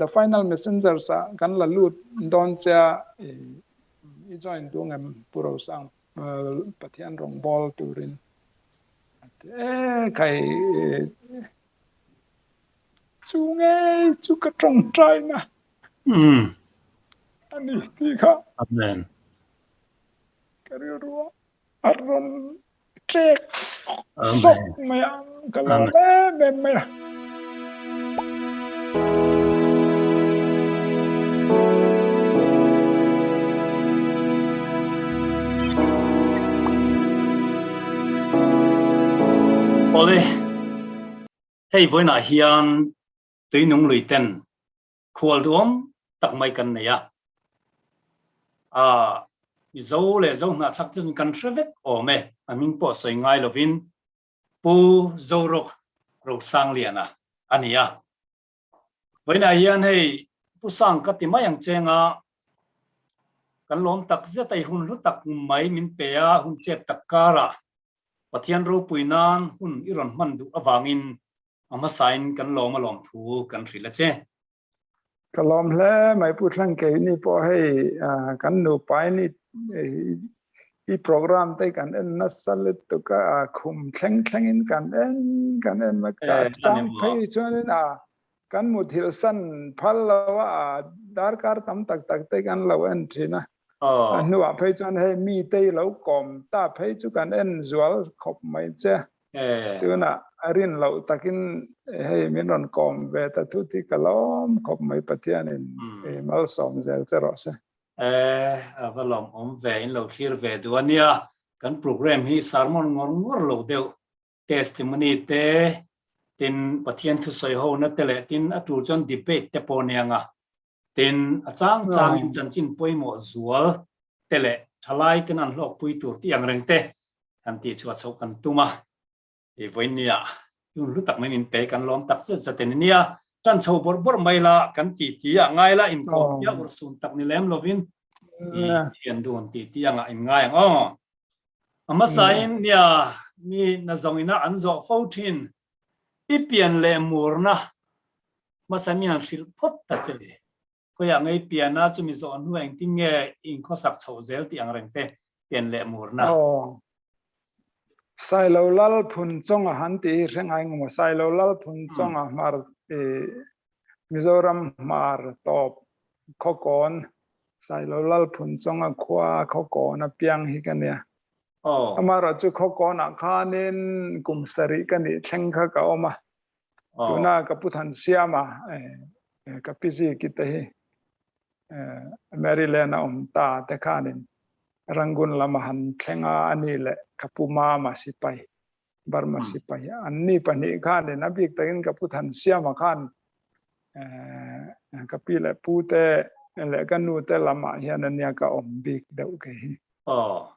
The Final Messengers ah kan la lut dawn che a, i join duh ngem Pu Rosang Pathian rawngbawl turin a ti e khai chu ngei chu ka tawngtai na a ni tih kha. Amen. Ka rilru a a rawn ṭek sawk mai a, ka lawm em em mai a. Awle, hei vawiinah hian tuinung lui ten khual duhawm tak mai kan nei a. Aaa, Mizo leh Zo hnahthlak te chuan kan hre vek awm e, a hming pawh sawi ngai lovin Pu Zorok Rosangliana a ni a. Vawiinah hian hei Pu Sang ka ti mai ang cheng a, kan lawm tak zet a, i hun hlu tak mai min pe a, hun chep tak karah Pathian ropui nan hun i rawn hman duh avangin A hmasain kan lawm a lawm thu kan hrilh a che. Ka lawm hle mai Pu Thlangkei ni pawh hei kan nupa in i program te kan en nasa lutuk a, khum thleng thleng in kan en kan en mai ta chang phei chuan in a kan muthilh san phal lo a, darkar tam tak tak te kan lo en thin a. A hnuah phei chuan hei mi te i lo kawm ta phei chu kan en zual khawp mai che. Tunah a rin loh takin hei min rawn kawm ve ta thut hi ka lawm khawp mai Pathianin malsawm zel che rawh se. A va lawmawm ve, in lo thlir ve duh a nia. Kan program hi sermon ngawr ngawr lo deuh, testimony te, tin Pathian thusawi hona te leh tin a tul chuan debate te pawh nia nga. Tin a chang changin chanchin pawimawh zual te leh thalai ten an hlawkpui tur tih ang reng te kan tih chhuah chhoh kan tum a. I vawinia hun hlu tak mai min pe kan lawm tak zet zet in nia. Tan chho bawrh bawrh mai la kan ti ti a ngai la inkawm piah urhsun tak ni lem lovin i thian dun ti ti anga in ngai ang aw. A hmasain nia mi nazawng ina an zawh fo thin i pian leh murna Hmasa mi han hrilh phawt ta che. Khawiah ngei piana chumi zawh hnu engtin nge inkhawsak chhoh zel tih ang reng te pian leh murna. Aw. Sailo Lal Phun Chawnga han tih hi hre ngai ngawm a. Sailo Lal Phun Chawnga hmar i Mizoram hmar tawp Khawkawn Sailo Lal Phun Chawnga khua Khawkawn a piang hi ka nia. Aw. Amaherawhchu Khawkawnah khanin kum sarih ka nih thleng kha ka awm a. Tuna ka pu Thansiama ka pi Ziki te hi Maryland a awm ta te khanin Rangoon lama han thleng a, ani leh ka pu Mama sipai, Burma sipai, anni pahnih khanin a bik takin ka pu Thansiama khan ka pi leh pu te leh ka nu te lamah hian ania ka awm bik deuh kei hi.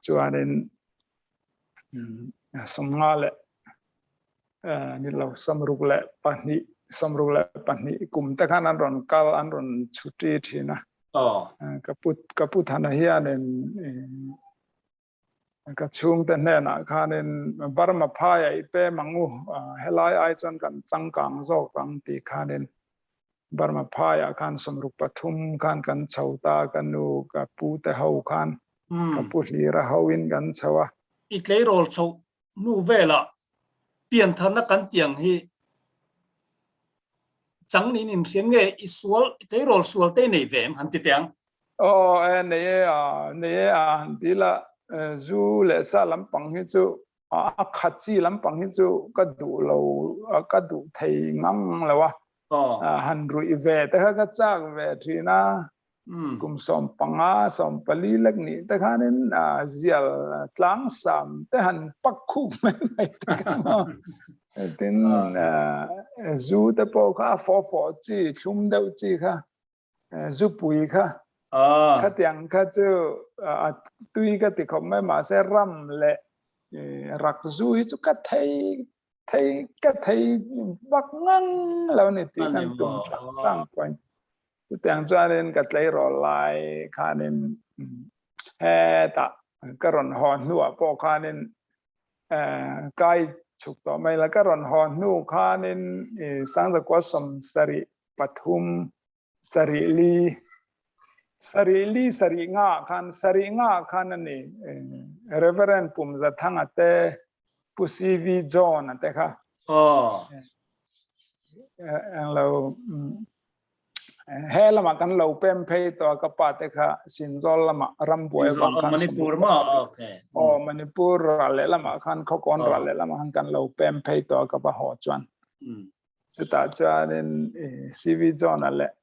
Chuanin 50 leh ni lo 62 62 kum te khan an rawn kal an rawn chhuti thin a. Ka pu ka pu Thana hianin ka chhungte hnenah khanin Burma phaiah i pem ang u, helai ai chuan kan changkang zawk ang tih khanin Burma phaiah khan 63 khan kan chho ta, ka nu ka pu te ho khan ka pu hlira hoin kan chho a. I tleirawl chhoh hnu velah piantharna kan tiang hi chang niin inhriam nge i sual i tleirawl sual te i nei ve em han ti teh ang. Aw e nei e a nei e a han ti la zu leh sa lampang hi chu a khat chi lampang hi chu ka duh lo ka duh thei ngang lo a han ruih ve te kha ka chak ve thin a. Kum 15, 14 lek nih te khanin zial tlangsam te han pak khuk mai mai te kha maw. Tin zu te pawh kha a fawh fawh chi, thlum deuh chi kha, zupui kha, khatiang kha chu a tui ka ti khawp mai mahse ram leh rak zu hi chu ka thei thei ka thei vak ngang lo ni tih kan tum hrang hrang pawhin. Chutiang chuanin ka tleirawl lai khanin hetah ka rawn haw hnuah pawh khanin kai chhuk tawh mai la, ka rawn haw hnu khanin 1973, Sarih li sarih li sarih nga ah khan sarih nga ah khan a ni Reverend Pumzathanga te Pu CV John a te kha englo he lamah kan lo pem phei tawh a ka pa te kha Sinzawl lamah rambuai avang khan Manipur maw okay aw Manipur ral leh lamah khan Khawkawn ral leh lamah khan kan lo pem phei tawh a ka va haw chuan Chutah chuanin CV John-a leh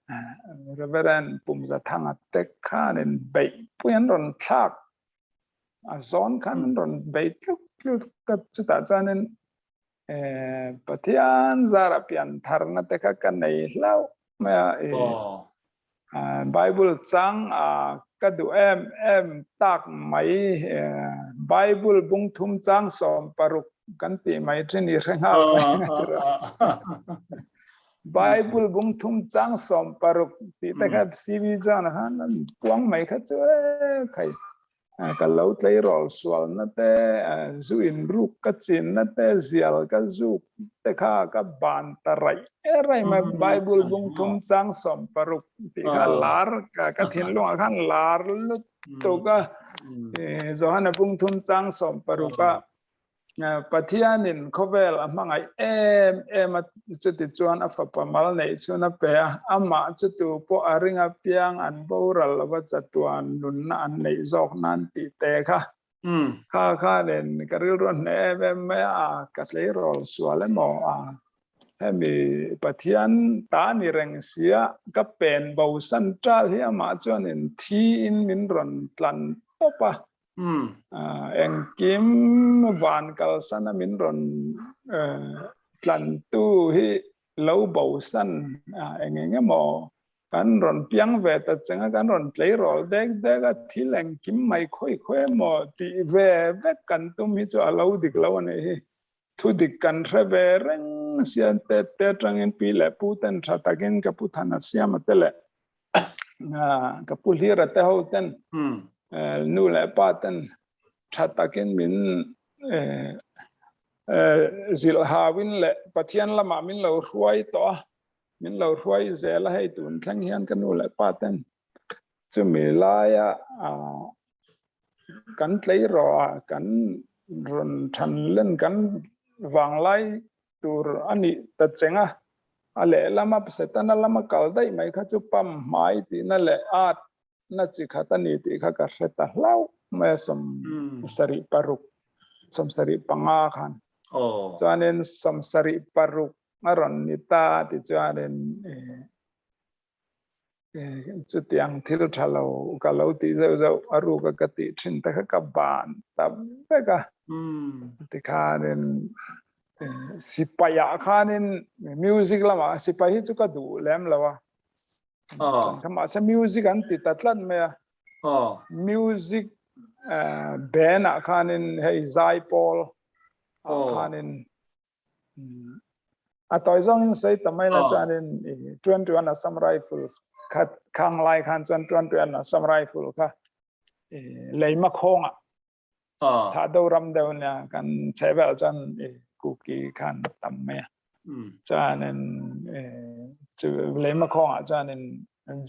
Reverend Pumzathanga te khanin beihpui an rawn thlak a zawn khan an rawn bei tluk tluk a, chutah chuanin Pathian zara pian tharna te kha ka nei hlauh mai a, Bible chang a ka duh em em tak mai Bible bung thum chang 16 kan tih mai thin i hre nghal mai Bible bung thum chang 16 tih te kha CV John khan an puang mai kha chu e khai Ka lo tleirawl sualna te, zu inruk ka chinna te, zial ka zuk te kha ka ban ta raih raih mai. Bible bung thum chang 16 tih kha lar ka thinlungah khan lar lutuk a. Johana bung thum chang 16 a Pathianin khawvel a hmangaih em em a, chuti chuan a fapa mal neih chhun a pe a, amah chu tu pawh a ring apiang an boral lova chatuan nunna an neih zawk nan tih te kha kha khanin ka rilru a hneh em em mai a, ka tleirawl sual emaw a, hemi Pathian ta ni reng sia ka pen bosan ṭal hi amah chuanin thiin min rawn tlan tawp a. Engkim van kalsan a min rawn tlantu hi lo bosan eng eng emaw kan rawn piang ve ta cheng a, kan rawn tleirawl dek dek a, thil engkim mai khawi khawi emaw tih ve vek kan tum hi chu a lo dik lo a nih hi. Thu dik kan hre ve reng sia te te atangin pi leh pu ten tha takin ka pu than a siam a te leh ka pu hlir a te ho ten nu leh pa ten tha takin min zilh hauin leh Pathian lamah min lo hruai tawh a, min lo hruai zel a hei tun thleng hian ka nu leh pa ten chumi laia kan tleiraw a kan rawn than len kan vanglai tur a nih ta cheng a, a lehlama Setana lama kal daih mai kha chu pam hmai tihna leh at na chi khat a ni tih kha ka hre ta hlauh mai a, 76 75 khan chuanin 76 a rawn ni ta tichuanin Chutiang thil tha lo ka lo tih zeuh zeuh a ruk a ka tih thin te kha ka ban ta vek a. Tikhanin sipai ah khanin music lamah sipai hi chu ka duh lem lo a. Kha mahse music an ti ta tlat mai a. Music band ah khanin hei zaipawl ah khanin A tawi zawngin sawi ta mai la chuanin 21 Assam Rifles kha khang lai khan chuan 21 Assam Rifle kha leima khawngah thah do ram deuh nia kan chhehvel chuan kuki khan tam mai a. Chuanin chu leima khawngah chuanin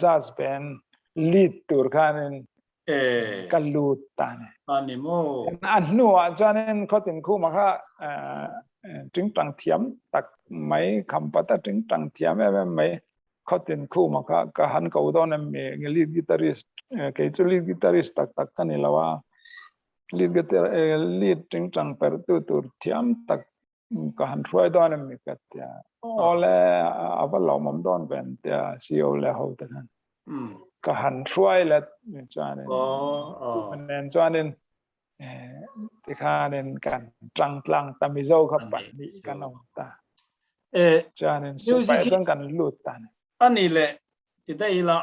jazz band lead tur khanin ka lut ta ni. A ni maw? A hnuah chuanin khawtin khuma kha tingtang thiam tak mai khampata tingtang thiam em em mai khawtin khuma kha ka han ko dawn em mi nge lead guitarist kei chu lead guitarist tak tak ka ni lo a lead guitar lead tingtang pertu tur thiam tak ka han hruai dawn em mi ka tia awle a va lawmawm dawn ve an tia CEO leh ho te khan ka han hruai let chuanin nen chuanin tikhanin kan tang tlang ta Mizo kha pahnih kan awm ta chuanin sipai chuan kan lut ta ni ani le ti daih ila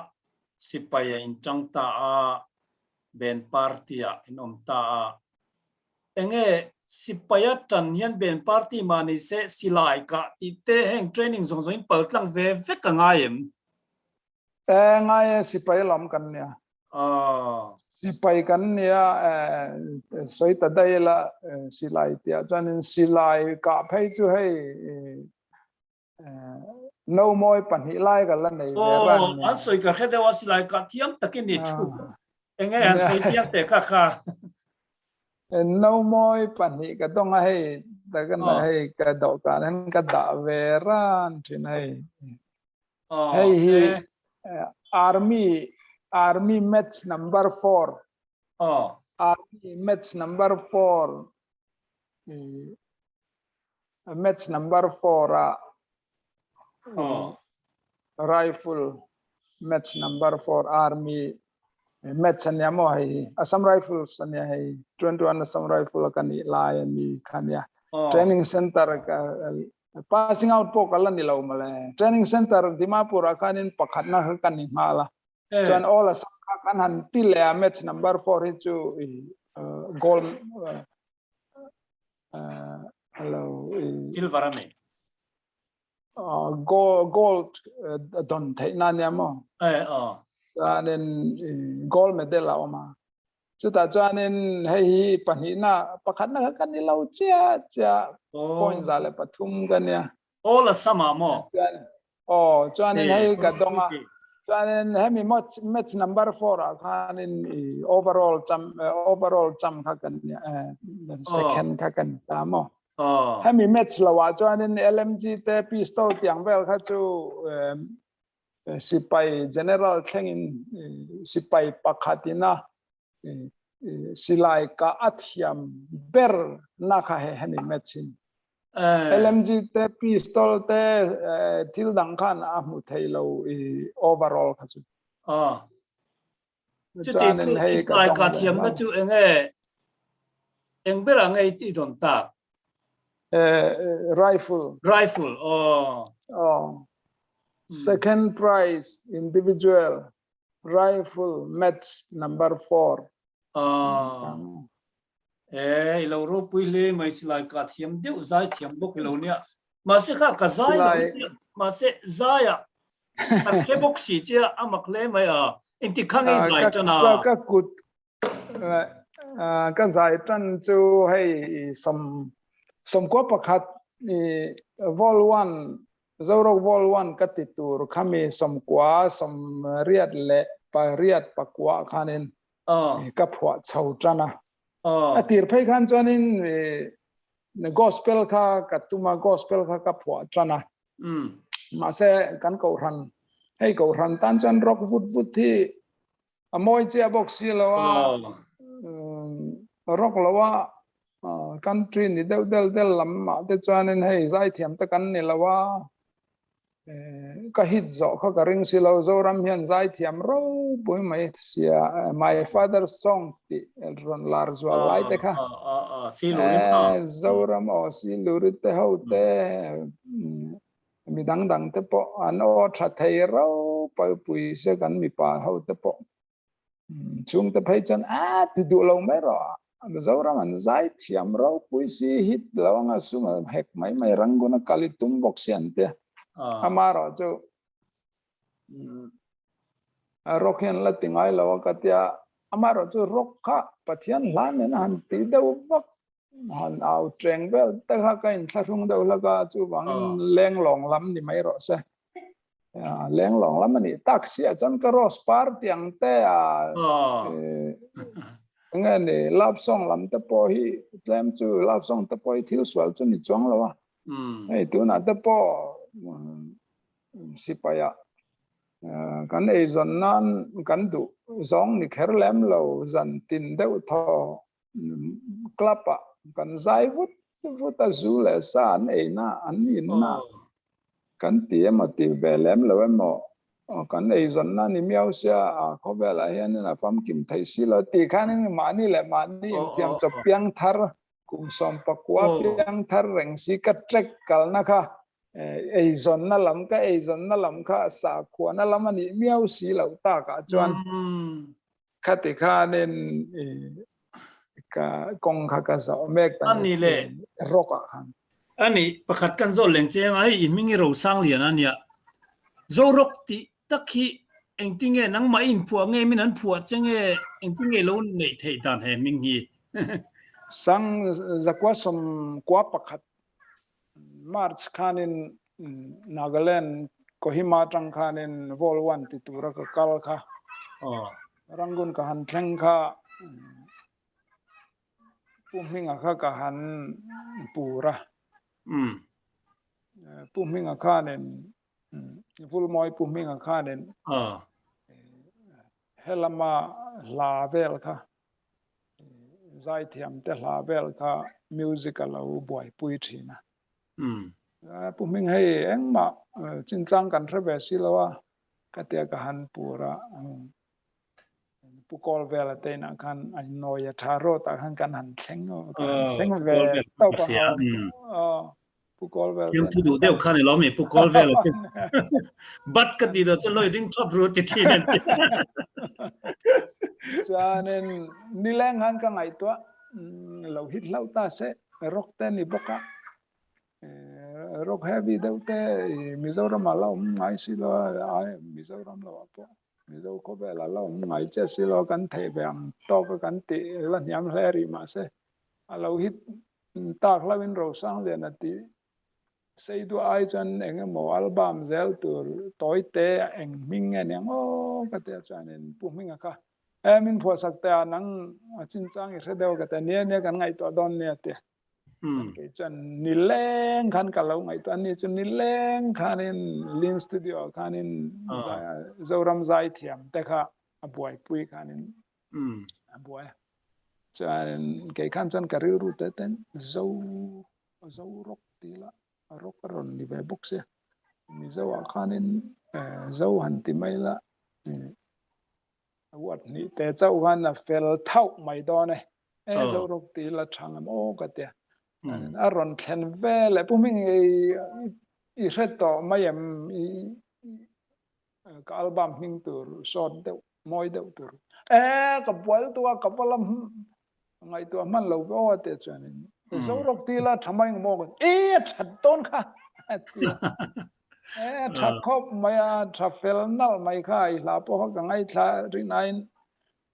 sipai a in tang ta a ben party ah in awm ta a Enge sipaia tan hian Ben Party mah ni se silai kah tih te heng training zawng zawng in pal tlang ve vek a ngai em? E ngai e sipai lam kan nia. Sipai kan nia sawi ta daih ila silai tih ah chuanin silai kah phei chu hei. No mawi pahnih lai ka la nei ve ran nia. An sawi ka hre deuh a silai kah thiam takin ni thu. Enge an sawi chiang teh kha kha. No mawi pahnih ka dawng a hei takin hei ka dawhkan hian ka dah ve ran thin hei. Hei hi Army Army match number 4. Army match number 4 Match number 4 a rifle match number 4 army match ania maw hei hi Assam Rifles ania hei 21 Assam Rifle ka nih lai ami kha ania training center ka passing out pawh ka la ni lo mawle training center Dimapur ah khanin pakhatna kha ka ni nghal a chuan all Assam kha kan han ti leh a match number 4 hi chu goal hello silver ami gold gold don theih na nia maw eh aw chuanin gold medal a awm a chutah chuanin hei hi pahnihna pakhatna kha kan ni lo chia chia point 103 ka nia all Assam ah maw Aw, chuanin hei ka dawng a. Chuanin hemi match match number 4 ah khanin i overall cham overall cham kha kan second kha kan ta maw. Hemi match lo ah chuanin LMG te pistol tiang vel kha chu sipai general thlengin sipai pakhatina silai ka a thiam ber na kha he hemi match in. LMG te pistol te thil dang khan a hmu thei lo i overall kha chu. Chuti chu silai ka thiam na chu enge eng ber ah nge i dawn tak? Rifle. Rifle aw. Aw. Second prize individual rifle match number 4. Aw. E, i lo ropui hle mai silai ka thiam deuh zai thiam bawk i lo nia. Mahse kha ka zai lo nia. Mahse zai ah kan hre bawk si che a, a mak hle mai a. Engtik kha nge i zai tan a? Ka kut ka zai tan chu hei sawm sawmkua pakhat i vol 1 Zorok Vol 1 ka ti tur khami 98 leh 8 9 khanin ka phuah chho tan a. A tir phei khan chuanin gospel kha ka tum a, gospel kha ka phuah tan a. Mahse kan kohhran, hei kohhran tan chuan rock vut vut hi a mawi chiah bawk si lo a, rock lo a country ni deuh del del lam ah te chuanin hei zaithiam te kan ni lo a, ka hit zawh kha ka ring si lo, Zoram hian zaithiam ropui mai sia, my father song tih rawn lar zual lai te kha, Zoram aw Siluri te ho te Mi dang dang te pawh an aw tha thei ropui pui se kan mipa ho te pawh chhung te phei chuan a ti duh lo mai rawh a Mizoram an zai thiam ropui si hit lo anga sum a hek mai mai Rangoon a kal i tum bawk si an tia amaherawh chu rock hian la ti ngai lo a ka tia amaherawh chu rock kha Pathian hla nen a han ti deuh vak Han au ṭeng vel te kha ka inthlahrung deuh hlak a, chuvangin lenglawng lam ni mai rawh se. Lenglawng lam a nih tak siah chuan ka rose par tiang te a enge ni love song lam te pawh hi tlem chu love song te pawh hi thil sual chu ni chuang lo a. Hei tunah te pawh sipai ah kan eizawn nan kan duh zawng ni kher lem lo zan tin deuh thaw club ah kan zai vut vut a zu leh sa an ei na an in na kan ti emaw ti ve lem lo emaw kan eizawn na ni miau sia a khawvel ah hianin a famkim theih si lo tih khanin mahni leh mahni inthiam chawp piang thar kum 19 piang thar reng si ka trek kalna kha eizawnna lam ka eizawnna lam kha sakhuana lam a nih miau si loh takah chuan Khati khanin i ka kawng kha ka zawh mek ta ni le rock ah khan. Ani pakhat kan zawh leng cheng a hei i hming i Rosang Lian a nia. Zo rock tih tak hi engtinge nangmah i inphuah nge min an phuah che nge engtinge lo neih theih dan he hming hi. Sang zakua 91 March khanin Nagaland. Kohima atang khanin Vol 1 ti tura ka kal kha. Rangoon ka han thleng kha Pu Hminga kha ka han pur a. Pu Hminga khanin Vulmawi Pu Hminga khanin helama hla vel kha zaithiam te hla vel kha music a lo buaipui thin a. Pu Hming hei engmah chinchang kan hre ve si lo a, ka tia ka han pur a. Pu Kawl vela te inah khan a innawi a tha rawt ah khan kan han thleng kan han thleng ve tawp a. Pu Kawl vel Thiam thu duh deuh khan i lawm i Pu Kawl vela chu. Bat ka ti do chu loi ding thap ru ti thin an ti. Chuanin nileng han ka ngaihtuah lo hit hlau ta se rock te ni bawk a. Rock heavy deuh te Mizoram ah la awm ngai si lo a, Mizoram lo ah pawh Mizo khawvel ah la awm ngai chiah si lo a, kan theih ve ang tawk a kan tih la hniam hle rih mahse a lo hit tak hlauhin Rosanglian a tih sei duah ai chuan eng emaw album zel tur tawi te eng hming nge niang aw ka tia chuanin Pu Hminga kha e min phuahsak teh a nang a chinchang i hre deuh ka tia nia nia kan ngaihtuah dawn nia tia chuan kei chuan nileng khan ka lo ngaihtuah a ni chu nileng khanin Lin Studio ah khanin Zoram Zaithiam te kha a buaipui khanin a buai a chuan kei khan chuan ka rilru te ten zo zo rawk tih lah rawk a rawn ni ve bawk sia mizo ah khanin zo han ti mai la word hnih te chauh khan a fel thauh mai dawn e e zo rawk tih la tha ngam aw ka tia a rawn thlen ve leh pu hming i hre tawh mai em i Ka album hming tur short deuh mawi deuh tur e ka bual tu a ka va lam ngaihtuah hman lo ve aw a tih chuanin Zorawk ti la tha mai maw ka e a that dawn kha a ti a e a tha khawp mai a tha fel nalh mai kha i hla pawh kha ka ngaithla rinain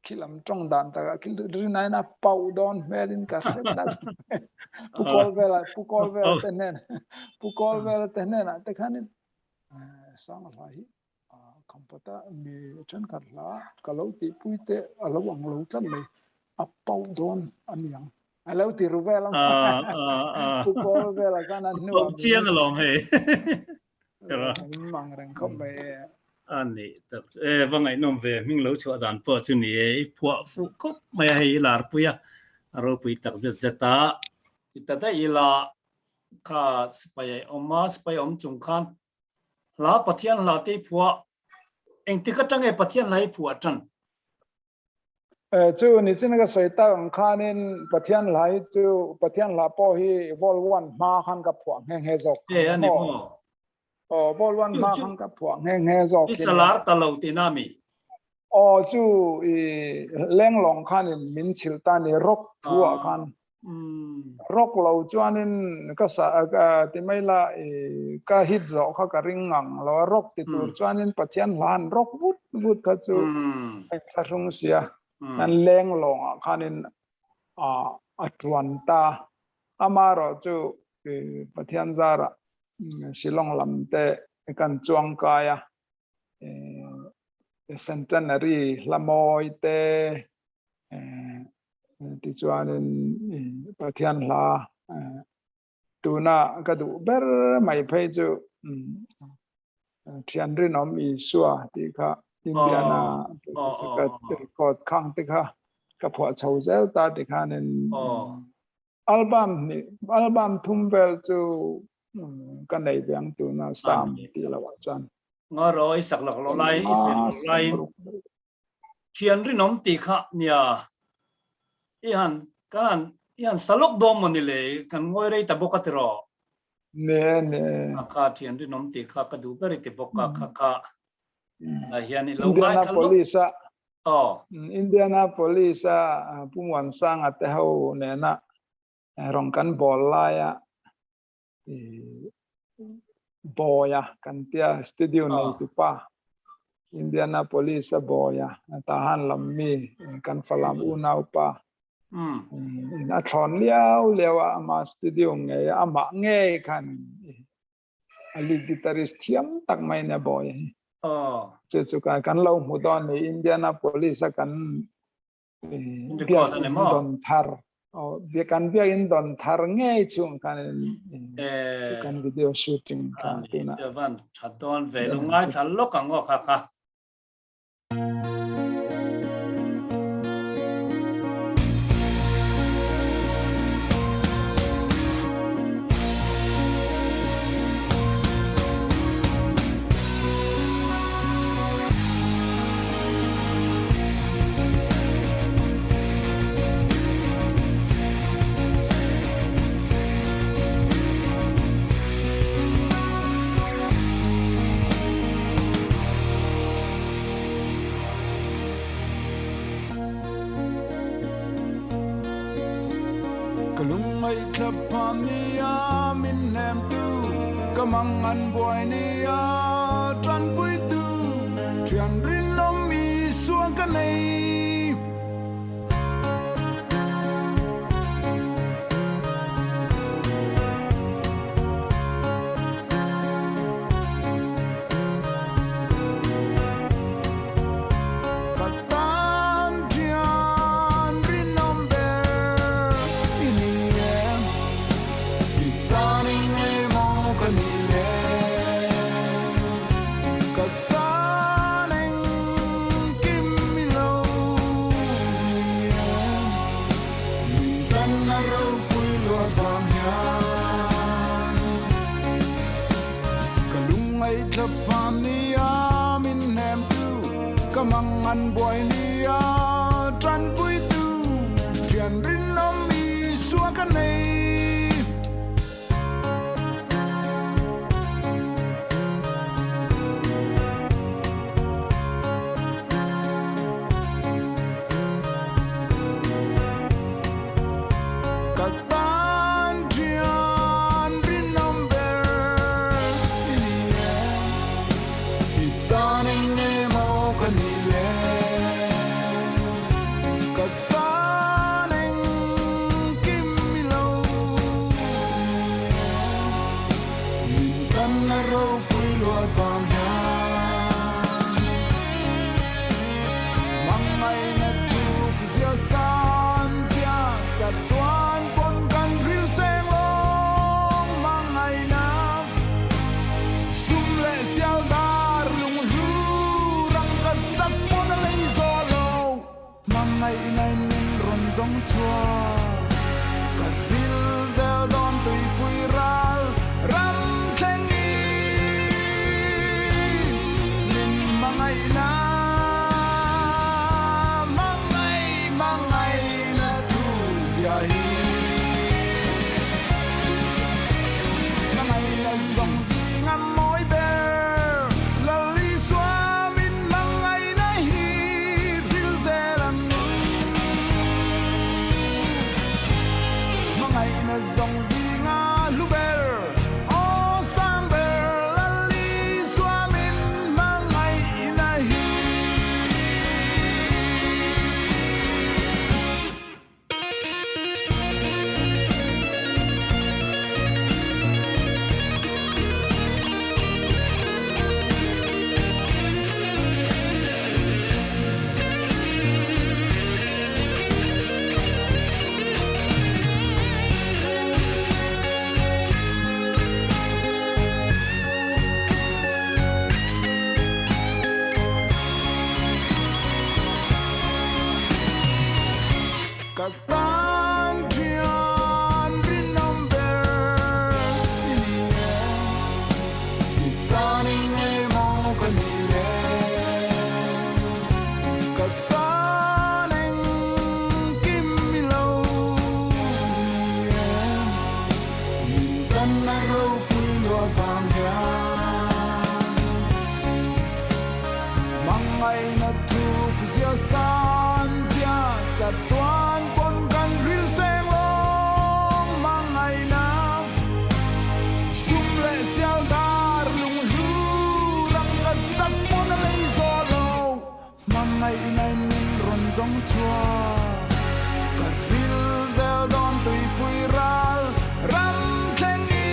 khi lam tawng dan takah khi rinain a pauh dawn hmelin ka hre tlat pu kawl vela pu kawl vela te hnen pu kawl vela te hnenah te khanin Sang hla hi khampata mi thenkhat hla ka lo tihpui te a lo ang lo tlat mai a pauh dawn a ni ang a lo ti ru vel ang pu kawl vela khan a hnuah pauh chiang alawm hei mang reng khawp mai a ni tak chu e va ngaihnawm ve hming lo chhuah dan pawh chu ni e i phuah fuh khawp mai a hei i larpui a a ropui tak zet zet a ti ta daih ila Kha sipai a awm a, sipai a awm chung khan hla Pathian hla te i phuah. Engtik atang nge Pathian hla i phuah tan? Chu nichin ka sawi tak ang khanin Pathian hla hi chu Pathian hla pawh hi Vol 1 hma khan ka phuah nghe nghe zawk. E a ni maw? Aw Vol 1 hma khan ka phuah nghe nghe zawk. I salar ta lo tihna mi? Aw chu i lenglawng khanin min chhilh ta ni rock thu ah khan. Rock lo chuanin ka sa ti mai la i ka hit zawh kha ka ring ngang lo a rock ti tur chuanin Pathian hla han rock vut vut kha chu a inthlahrung sia. An lenglawng ah khanin a tuan ta. Amaherawhchu Pathian zarah Shillong lam te kan chuang kai a. Centenary hla mawi te tichuanin Pathian hla tuna ka duh ber mai phei chu Thian Rinawm Isua tih kha Indiana ka record khang te kha ka phuah chho zel ta tikhanin Album hnih, album thum vel chu ka nei ve ang tuna Sam tih loh ah chuan. Nga ro i sak lak loh lai, i sawi loh laiin thian rinawm tih kha nia i han kan han i han sa lawk dawn maw ni le kan ngawi rei ta bawk a tiraw? Ne ne. A kha thian rinawm tih kha ka duh ber i ti bawk a kha kha ah hian i lo ngaithla lawk. Indianapolis a Indianapolis a Pu Muansanga te ho nena rawn kan bawl laia Bawia kan tia studio neitu pa Indianapolis a Bawia tahan lam mi kan Falam unau pa in a thlawn liau liau a ama studio ngei amah ngei khan. A lead guitarist thiam tak mai nia Bawiha hi. Chu chu kan lo hmu dawn ni Indianapolis a kan biak in dawn thar kan biak in dawn thar ngei chung khan kan video shooting kha tuna. Van tha dawn ve lo ngai thla lawk ang aw kha kha. Ka lungngaihthla phan nia min hnemtu, ka mangan buai nia tanpuitu, thian rinawm Isua ka nei. Ka tan thian rinawm ber i ni em? I tan engemaw ka nih le? Ka tan engkim i lo ni em? Min tan a ropui luat vang hian ka lungngaihthla pham nia min hnemtu, ka mangan buai nia tanpuitu, thian rinawm Isua ka nei. Ka tan thian rinawm ber i ni e, i tan engemaw ka nih le? Ka tan engkim i lo ni e, min tan a ropui luat vang hian. Mangaina tuk zia san zia chatuan pawn kan ril seng lawng mangaina sum leh sial dar lung hlu rang ka chak pawn a lei zawh lo mangaina in min rawn zawng chhuak ka ril zel dawn tuipui ral ram thleng i min mangaina mangai mangaina thu zia hi mangaina zawng zinga mawi ber Lal Isua min mangaina hi ril zel ang u. Hmangaihna zawng zinga hlu ber, aw sang ber Lal Isua min hmangaihna hi. Ka tan thian rinawm ber i ni e, i tan engemaw ka nih le? Ka tan engkim i lo ni e, min tan a ropui luat vang hian. Mangaina thuk zia san zia chatuan pawn kan ril seng lawng mangaina sum leh sial dar lung hlu rang ka chak pawn a lei zawh lo mangaina in min rawn zawng chhuak ka ril zel dawn tuipui ral ram thleng i.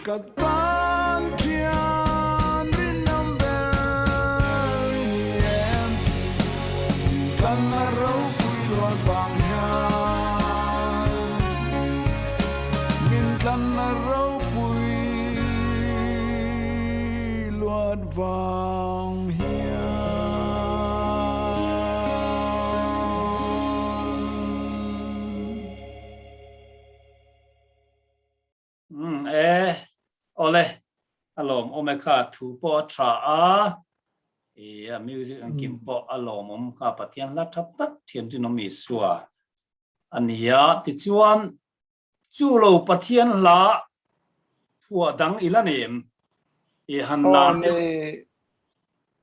Ka tan thian rinawm ber i ni em? Min tlanna ropui luat vang hian Min tlanna ropui luat vang hian. Umm e, awle, a lawmawm e kha, thu pawh a tha a, i a music engkim pawh a lawmawm kha, Pathian hla tha tak thian rinawm Isua a ni a, tichuan chu lo Pathian hla phuah dang i la nei em? I han lar deuh.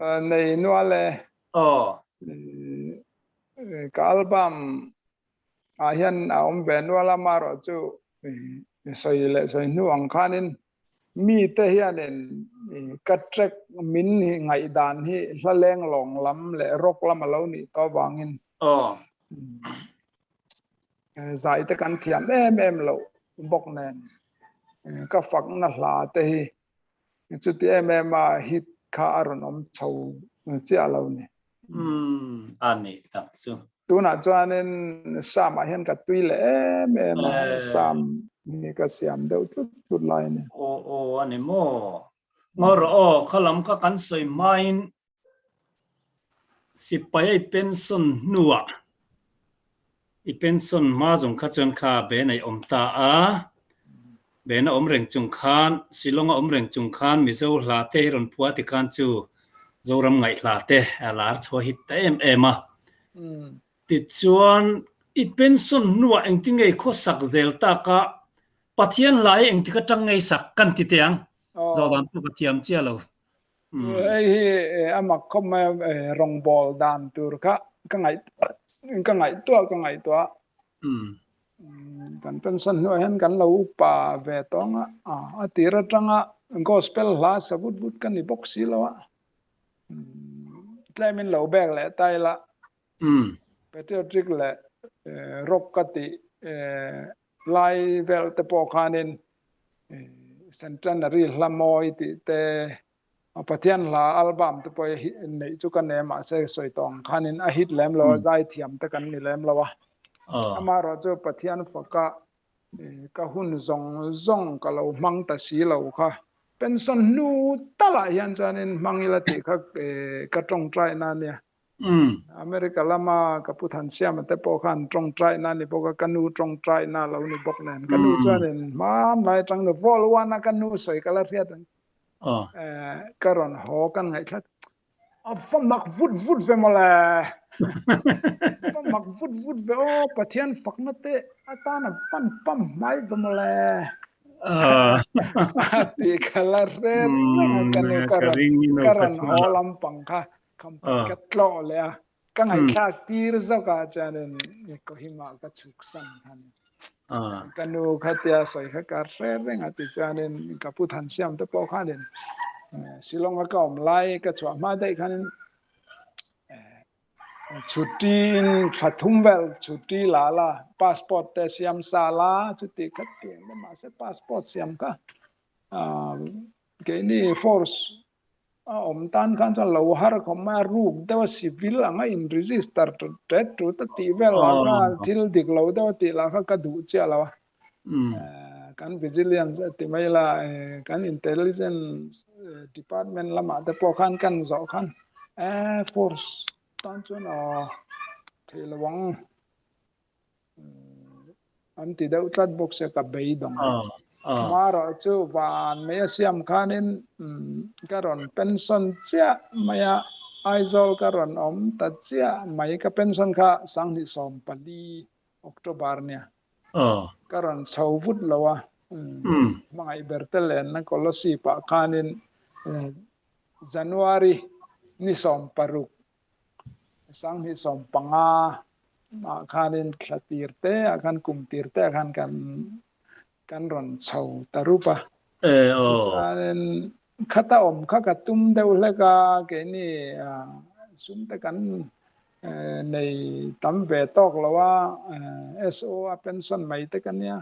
Aw nei, nei nual e. Aw. Ka album ah hian a awm ve nual a, amaherawh chu sawi leh sawi hnu ang khanin mite hianin ka track min hi ngaihdan hi hla leng lawng lam leh rock lam a lo nih tawh avangin zai te kan thiam em em loh bawk nen ka fakna hla te hi Chuti em em a hit kha a rawn awm chho chiah lo ni. Umm a nih tak chu. Tunah chuanin Sam ah hian ka tui leh em em a, Sam hi ka siam deuh tlut tlut lai a ni. Aw aw a ni maw? Ngaw rawh aw, kha lam kha kan sawi hmain Sipai a i pension hnuah i pension hma zawng kha chuan kha Ben a i awm ta a, Ben a awm reng chung khan, Shillong a awm reng chung khan Mizo hla te hi rawn phua ti khan chu Zoram ngaih hla te a lar chhuah hit ta em em a. Tichuan i pension hnuah engtin nge i khawsak zel tak a, Pathian hla hi engtik atang nge i sak kan ti teh ang, Zawhdan pawh ka thiam chiah lo. Hei hi a mak khawp mai a, rawngbawl dan tur kha ka ngaih ka ngaihtuah ka ngaihtuah. Kan pension hnuah hian kan lo upa ve tawng a, a tir atanga gospel hla sa vut vut ka ni bawk si lo a, tlemin lo bek leh ta ila, patriotic leh rock ka tih lai vel te pawh khanin Centenary hla mawi tih te, Pathian hla album te pawh hi neih chu ka nei mahse sawi tawh ang khanin a hit lem lo a, zaithiam te kan ni lem lo a. Amaherawh chu Pathian faka ka hun zawng zawng ka lo hmang ta si lo kha. Pension hnu talah hian chuanin hmang ila tih kha ka tawngtaina a nia. America lama ka pu Thansiama te pawh khan tawngtaina a ni bawk a, ka nu tawngtaina a lo ni bawk nen. Ka nu chuanin hmanlai atang nu Vol one a ka nu sawi ka la hriat ang. Ka rawn haw kan ngaihthlak a va mak vut vut ve mawle. A va mak vut vut ve aw Pathian fakna te atan a van pam hmai ve mawle. A tih ka la hre reng a ka nu ka rawn ka rawn haw lampang kha. Khampat ka tlawh leh a, ka ngaihthlak tir zawkah chuanin Kohima ka chhuk san kha ni. Ka nu khatia sawi kha ka hre reng a tichuanin ka pu Thansiam te pawh khanin Shillong a ka awm lai ka chhuah hma daih khanin chhuti in thla thum vel chhuti la la passport te siam sa la chuti kha tiang te mahse passport siam kha keini force A awm tan khan chuan lo har khawp mai a, ruk deuh a civil ang a in register tet tut a tih vel lah kha thil dik lo deuh a tih lah kha ka duh chiah lo a. Kan vigilance a ti mai la, kan intelligence department lamah te pawh khan kan zawh khan force tan chuan aw theih lo ang. An ti deuh tlat bawk sia ka beidawng. Amaherawh chu van mai a siam khanin ka rawn pension chiah mai a, Aizawl ka rawn awm ta chiah mai. Ka pension kha 2014 October nia. Ka rawn chho vut lo a, hmangaih ber te lenna Kolasib ah khanin January ni 16 2015 ah khanin thla tir te ah khan kum tir te ah khan kan kan rawn chho ta rup a. Tichuanin khata awm kha ka tum deuh hlek a, keini sum te kan nei tam ve tawk lo a, SO a pension mai te ka nia.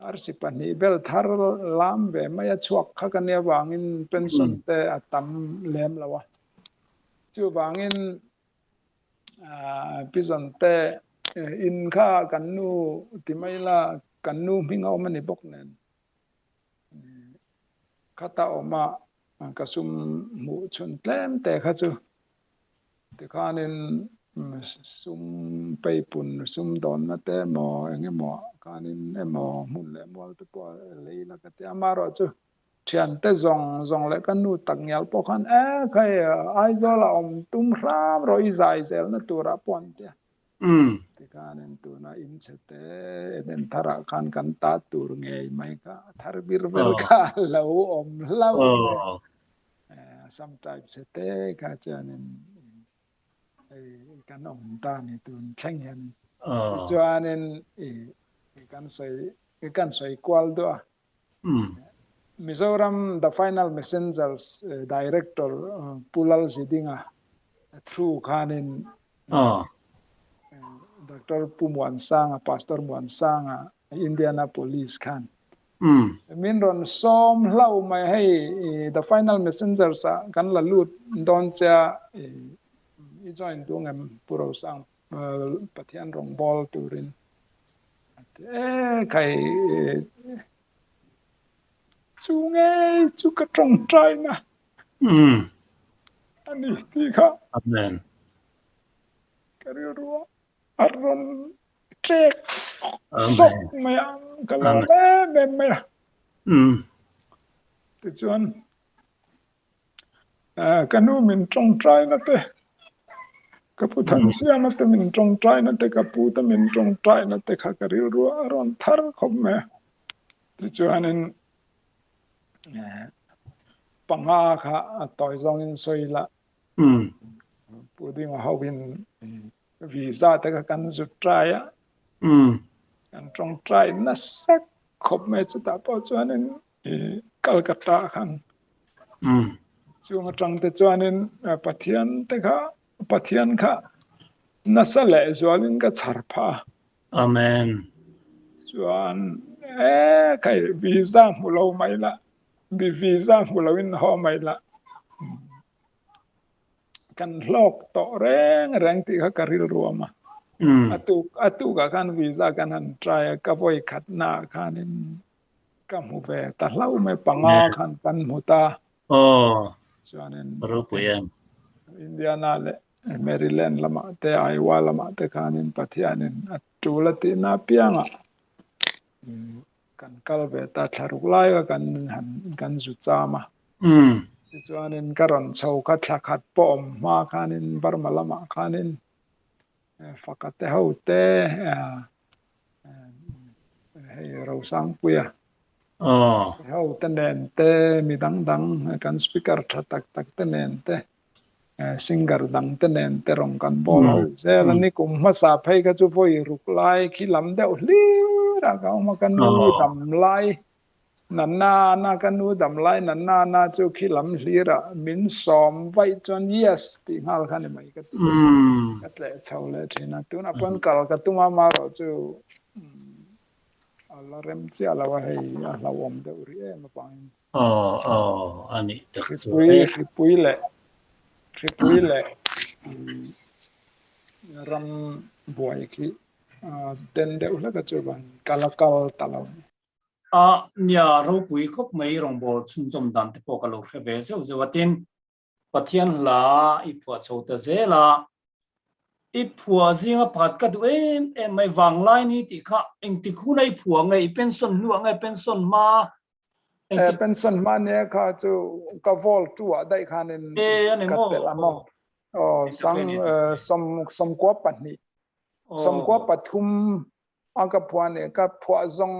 Arsi pahnih vel thar lam ve mai a chhuak kha ka nia vangin pension te a tam lem lo a. Chuvangin Pizawn te in kha kan nu ti mai la kan nu hming a awm a ni bawk nen khata awm a ka sum hmuh chhun tlem te kha chu Tikhanin sum peipun sum dawnna te emaw eng emaw khanin emaw hmun leh mual te pawh a lei la ka ti a. Amaherawhchu thiante zawng zawng leh ka nu tak ngial pawh khan e khai Aizawl a awm tum hram rawh i zai zelna turah pawh an ti a. Tikhanin tuna in chhe te Eden tharah khan kan ta tur ngei mai kha a thar vir vel kha a lo awm hlauh mai. Assam tribe chhe te kha chuanin hei kan awm ta ni tun thleng hian tichuanin kan sawi kan sawi kual duh a. Mizoram The Final Messengers Director Pu Lalzidinga through khanin Doctor Pu Muansanga, Pastor Muansanga Indianapolis khan Min rawn sawm hlauh mai hei The Final Messengers ah kan la lut dawn che a i join duh ngem Pu Rosang Pathian rawngbâwl turin a ti e khai chu ngei chu ka tawngtaina a ni tih kha ka rilru a. A rawn ṭek sawk mai a, ka lawm em em mai a. Tichuan, ka nu min ṭawngṭaina te, ka pu Thansiama te min ṭawngṭaina te, ka pu te min ṭawngṭaina te kha ka rilru a rawn thar khawp mai a. Tichuanin, panga kha a tawi zawngin sawi la, Pu Dinga hoin visa te kha kan zut trai a, kan tawngtai nasa khawp mai chutah pawh chuanin Calcutta ah khan chung atang te chuanin Pathian te kha Pathian kha nasa leh zualin ka chhar phah a. Amen. Chuan e kai visa hmu lo mai la visa hmu loin haw mai la. Kan hlawk tawh reng reng tih kha ka rilru awm a. A tuk a tukah khan visa kan han try a, ka vawi khatnaah khanin ka hmu ve ta hlauh mai, panga khan kan hmu ta. Chuanin Indiana leh Maryland lamah te, Iowa lamah te khanin Pathianin a tul a tihna apiangah Kan kal ve ta thla ruk lai kha kan han kan zu cham a. Tichuanin ka rawn chho kha thla khat pawh awm hma khanin Burma lamah khanin faka te ho te hei Rosangpuia te ho te nen te mi dang dang kan speaker tha tak tak te nen te Singer dang te nen te rawn kan bawl ho zel a, nikum hmasa phei kha chu vawi ruk lai khi lam deuh hlir a ka awm a, ka nu dam lai na na na ka nu dam lai na na na chu khi lam hlir ah min sawm vaih chuan yes tih nghal kha ni mai ka ti ka tleh chho leh thin a, tunah pawn kal ka tum a amaherawh chu a la rem chiah lo a hei a hlauhawm deuh rih em avangin. Aw aw a nih tak chu Hripui hripui leh hripui leh ram buai khi den deuh hlek a chu van kal a kal ta lo. A nia ropui khawp mai rawngbâwl chhunzawm dan te pawh ka lo hre ve zeuh zeuh a tin Pathian hla i phuah chho ta zel a, i phuah zinga pakhat ka duh em em mai vanglai ni tih kha engtik huna i phuah nge i pension hnuah nge pension hma engtik pension hma nia kha chu ka vol tu ah daih khanin ka telh a maw aw sang sawm sawmkua pahnih sawmkua pathum A ka phuah nih ka phuah zawng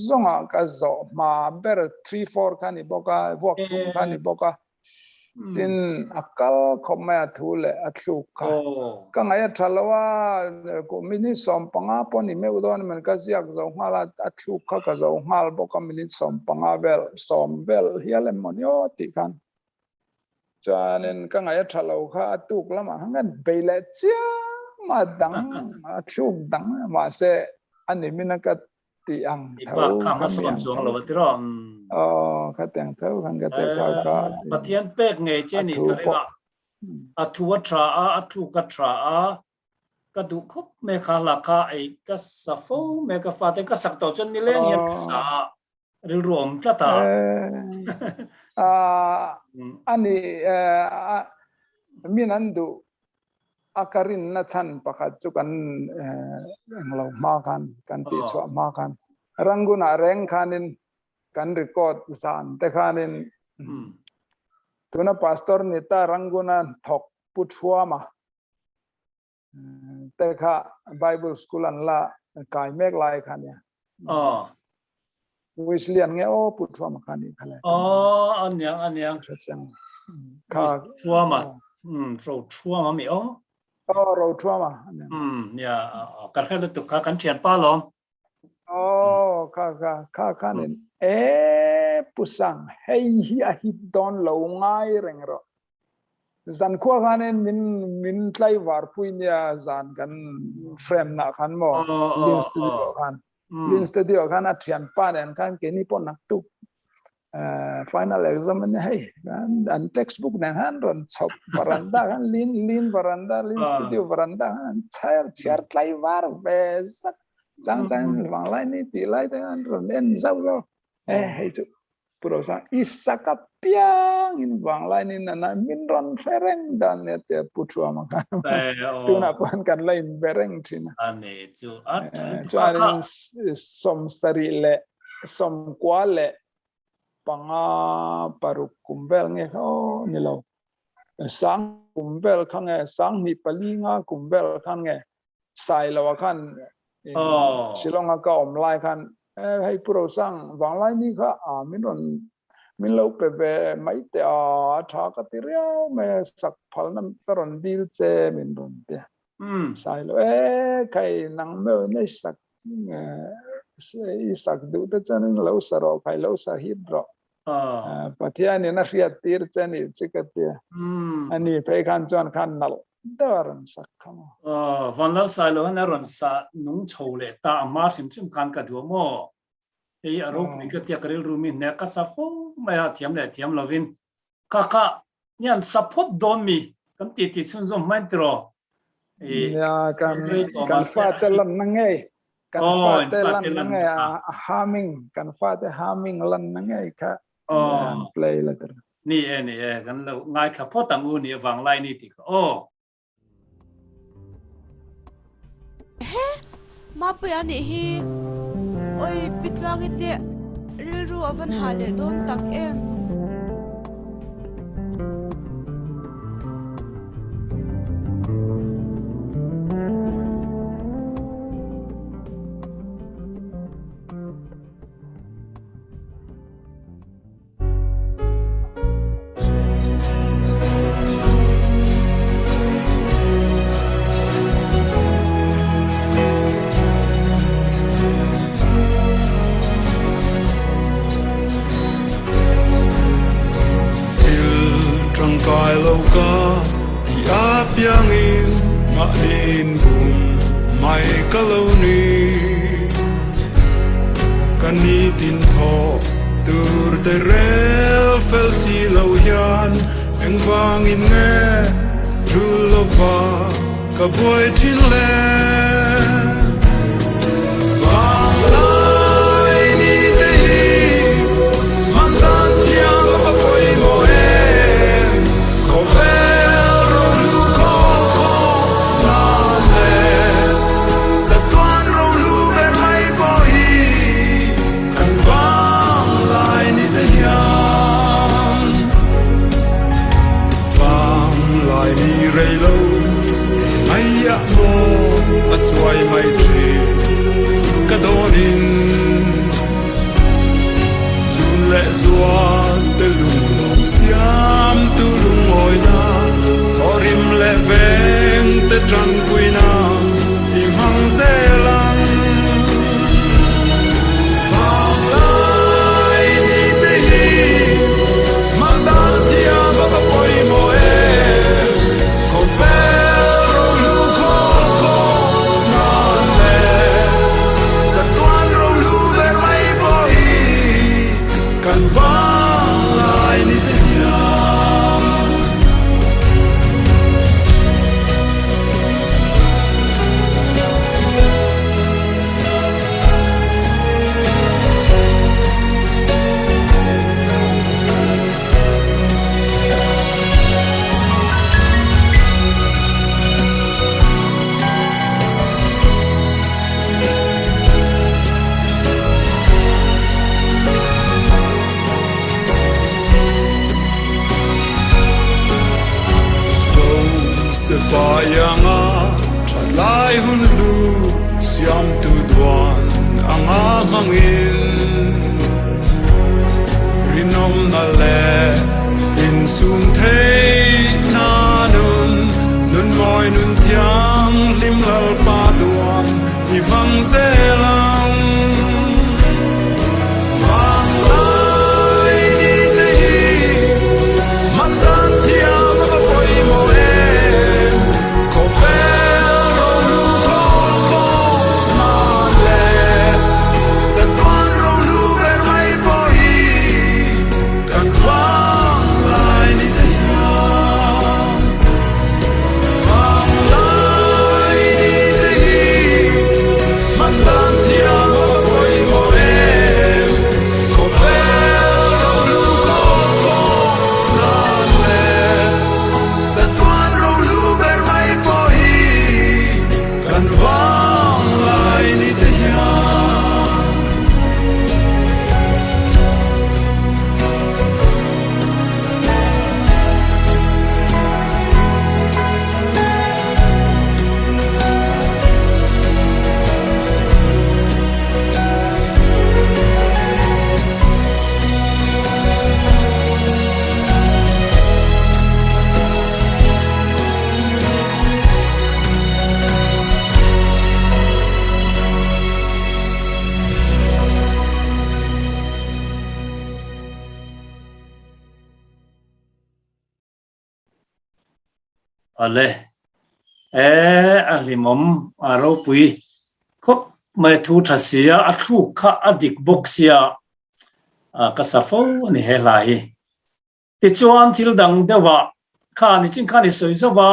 zawngah ka zawh hma ber 3 4 kha ni bawk a, vuak thum kha ni bawk a. Tin a kal khawp mai a thu leh a thluk kha. Ka ngaih a tha lo a, minute 15 pawh ni meuh dawn a ka ziak zo nghal a, a thluk kha ka zo nghal bawk a minute 15 vel, sawm vel hial em mawni aw tih khan. Chuanin ka ngaih a tha lo kha a tuk lamah khan kan bei leh chiam a dang a thluk dang mahse a ni min a ka tih ang tho. Bak kha hmasawn chuang lo a tiraw. Aw khatiang tho khan ka ti kha kha. Pathian pek ngei che ni ka ring a. A thu a tha a, a thluk a tha a, ka duh khawp mai kha hla kha ei ka sa fo mai ka fate ka sak tawh chuan nileng hian ka sa a, rilru awm tlat a. Ani min an duh a ka rinna chhan pakhat chu kan englo hma khan kan tihchhuah hma khan Rangoon-ah reng khanin kan record zan te khanin tuna Pastor Nita Rangoon-a thawk Pu Thuama te kha Bible school an la kai mek lai kha nia. Aw. Wesleyan nge aw Pu Thuama kha ni kha le. Aw aniang aniang. Hre chiang. Kha Thuama. Ro Thuama mi aw. Aw Ro Thuama. Nia ka hre lutuk kha kan thian pa lawm. Aw kha kha kha khanin e Pu Sang hei hi a hit dawn lo ngai reng rawh. Zankhua khanin min min tlaivar pui nia zan kan frame nah khan maw Lin Studio khan Lin Studio khan a thianpa nen khan keini pawh naktuk final exam ania hei an textbook nen khan rawn chhawp varanda khan Lin Lin varanda Lin Studio varanda khan an chhiar chhiar tlaivar ve zak chang chang vanglai ni tih lai te khan rawn en zauh zauh e hei chu Pu Rosang, i sak a piangin vanglainin a nai min rawn hre reng dan nia tia Pu Thuama khan tunah pawh kan la inbe reng thin a. A ni chu a Chuanin 70 leh 90 leh panga paruk kum vel nge kha aw ni lo. Sang kum vel kha nge 2004 nga kum vel khan nge Sailoa khan Shillong a ka awm lai khan hei Pu Rosang vanglai ni kha a min rawn min lo pe ve mai teh a a tha ka ti riau mai a sak phalna ka rawn dil che min rawn ti a Sailo e khai nang meuh in i sak i sak duh te chuan in lo sa rawh khai lo sa hit rawh Pathian in a hriat tir che nih chi ka ti a ani phei khan chuan khan nalh deuh a rawn sak kha maw. Aw, Vanlal Sailo hian a rawn sa nung chho leh ta a hma hrim hrim khan ka duh a maw? Hei a ropui ka tia ka rilru mi hnek ka sa fo mai a, thiam leh thiam lovin kha kha hian sa phawt dawn mi kan ti ti chhunzawm hmain tiraw? Nia, kan kan fate lanna ngei kan fate lanna ngei a humming kan fate humming lanna ngei kha an play la tiraw. Ni e, ni e, kan lo ngaithla phawt ang u ni vanglai ni tih kha aw. Ehe! Mapuia nih hi awi Pi Tluangi te rilru a van hah leh dawn tak em. Thil tangkai lo ka ti apiangin mahnin bum mai ka lo ni. Ka nitin thawh tur te rel fel si lo hian engvangin nge tul lova ka buai thin le? Vanglai ni te hi man dan thiam a va pawimawh em? Khawvel rohlu khaw khaw nan le chatuan rohlu ber mai pawh hi kan vanglai ni te hian vanglai ni rei lo e mai ah maw a chuai mai thin ka dawnin Chun leh zual te lunglawm siam tu lungawina thawhrim leh veng te tanpuina i hmang zel ang. Vanglai ni te hi mah dan thiam a va pawimawh em, khawvel rohlu khawl khawm nan leh chatuan rohlu. Nufa ianga thatlai hun hlu siamtu duan anga hmangin rinawmna leh insum theihna nun nun mawi nun thianghlim Lalpa duan i hmang zel ang. Vanglai ni te hi man dan thiam a va pawimawh em, khawvel rohlu khawl khawm nan leh chatuan rohlu ber mai pawh hi kan vanglai ni te hian. Vanglai ni te hi man dan thiam a va pawimawh em, khawvel rohlu khawl khawm nan leh chatuan rohlu ber mai pawh hi kan vanglai ni te hian. Ale e a hlimawm a ropui khawp mai thu tha sia a thluk kha a dik bawk sia ka sa fo a ni he hla hi. Tichuan thil dang deuhah khan nichin khan i sawi zauh a,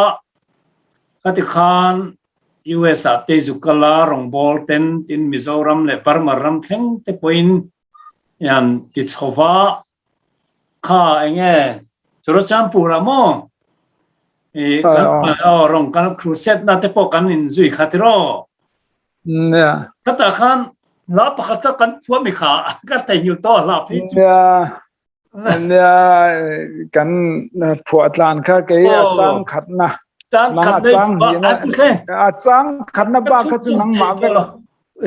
khati khan US ah te zu kal a rawngbâwl ten tin Mizoram leh Burma ram thleng te pawhin hian ti chho va, kha eng nge Churachandpur ah maw i kan aw rawng kan crusade na te pawh kan inzui kha tiraw? Nia. Khatah khan hla pakhat kha kan phuah mi kha ka theihnghilh tawh a hla phei chu. Nia. Nia kan phuah tlan kha kei a chang khatna. Chang khatna chang hnihna a chang khatna bak kha chu nangmah vek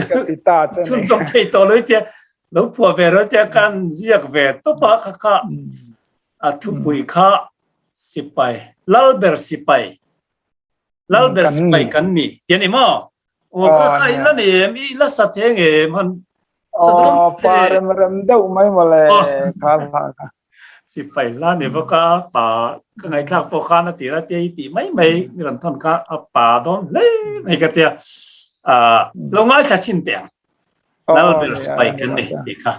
ka ti ta che ni. Chhun zawm thei tawh lo tia lo phuah ve ro tia kan ziak ve tawp a kha kha a thupui kha sipai lalber sipai lalber sipai kan ni ti a ni maw? Aw kha kha i la nei em i la sa thei ang em han sa dawn Aw pa rem rem deuh mai mawle kha hla kha. Sipai hla ni bawk a pa ka ngaihthlak pawh khan a tir a tia i tih mai mai mi rawn thawn kha a pa dawn hle mai ka tia lo ngaithla chhin teh ang lalber sipai kan ni tih kha.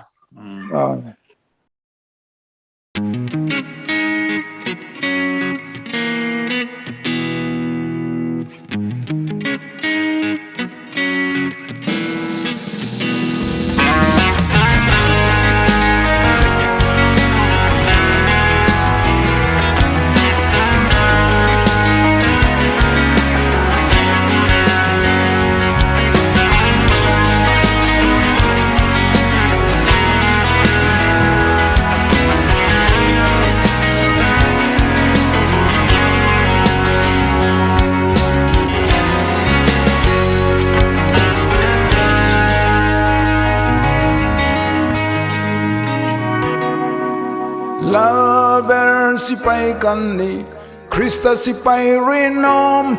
Lalber sipai kan ni Krista sipai rinawm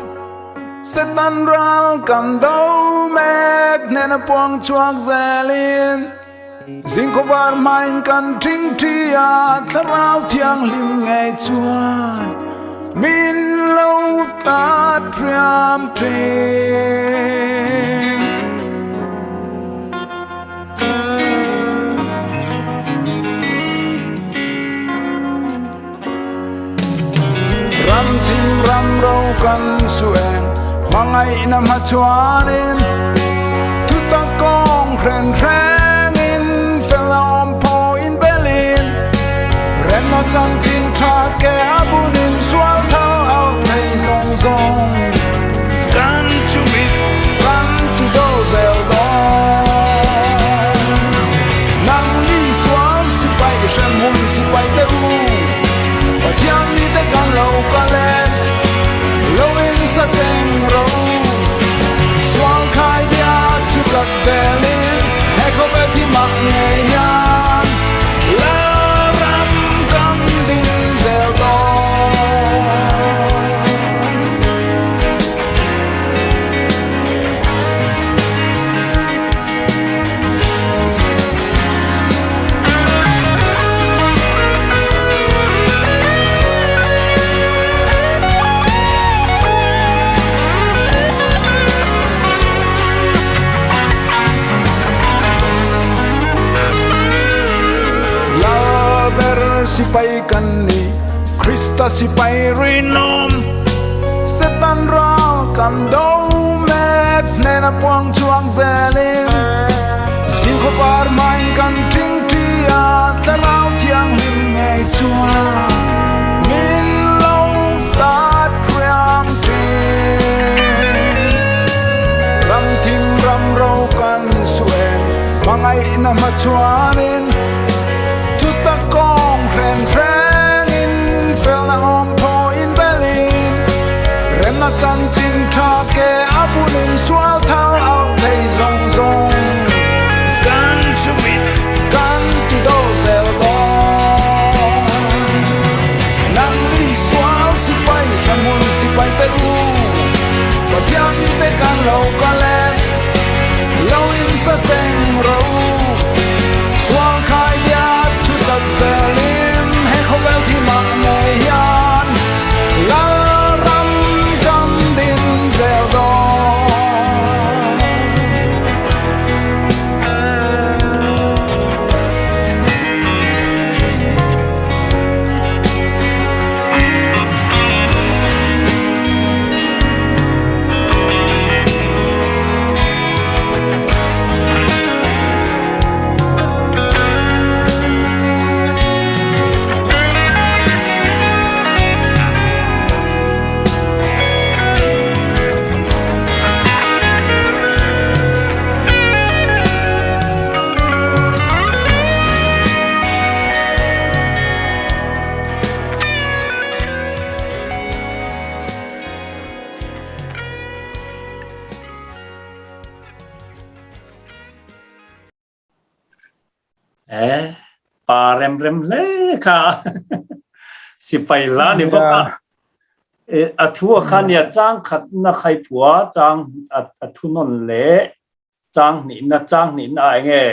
Setan ral kan do mek hnena puang chhuak zelin Zingkhawvar hmain kan thingthi a Thlarau Thianghlim ngei chuan min lo tat hriam thin. Ram thim ram ro kan su eng hmangaihna hmachhuanin thutak kawng hren hrengin fel a awm phawiin belin remna chanchin tha ke a bunin sual thal alh thei zawng zawng kan chumit kan tu do zel dawn. Nang ni sual sipai hrem hun sipai te u Pathian mite kan lo kal e, lo in sipai kan ni Krista sipai rinawm Setan ral kan do mek hnena puang chhuak zelin Zingkhaw par hmain kan ṭhingṭhi a Thlarau Thianghlim ngei chuan min lo tat riang ṭhin. Ram thim ram ro kan sueng hmangaihna hmachhuanin Thutak kawng hren hrengin felna awm phawiin belin Remna chanchin tha ke a bunin sual thal alh thei zawng zawng Kan chumit kan ti do zel dawn Nangni sual sipai hrahmun sipai te u Pathian mite kan lo kal e Lo in sa seng rawh u Sual khai diat chu chat zelin he khawvel thi mah ngei hian Lalram kan din zel dawn. Eh, pa rem rem hle kha. Sipai la ni bawk a. A thu a kha nia chang khat na khai phua chang a thu nawn le chang hnih na chang hnih na enge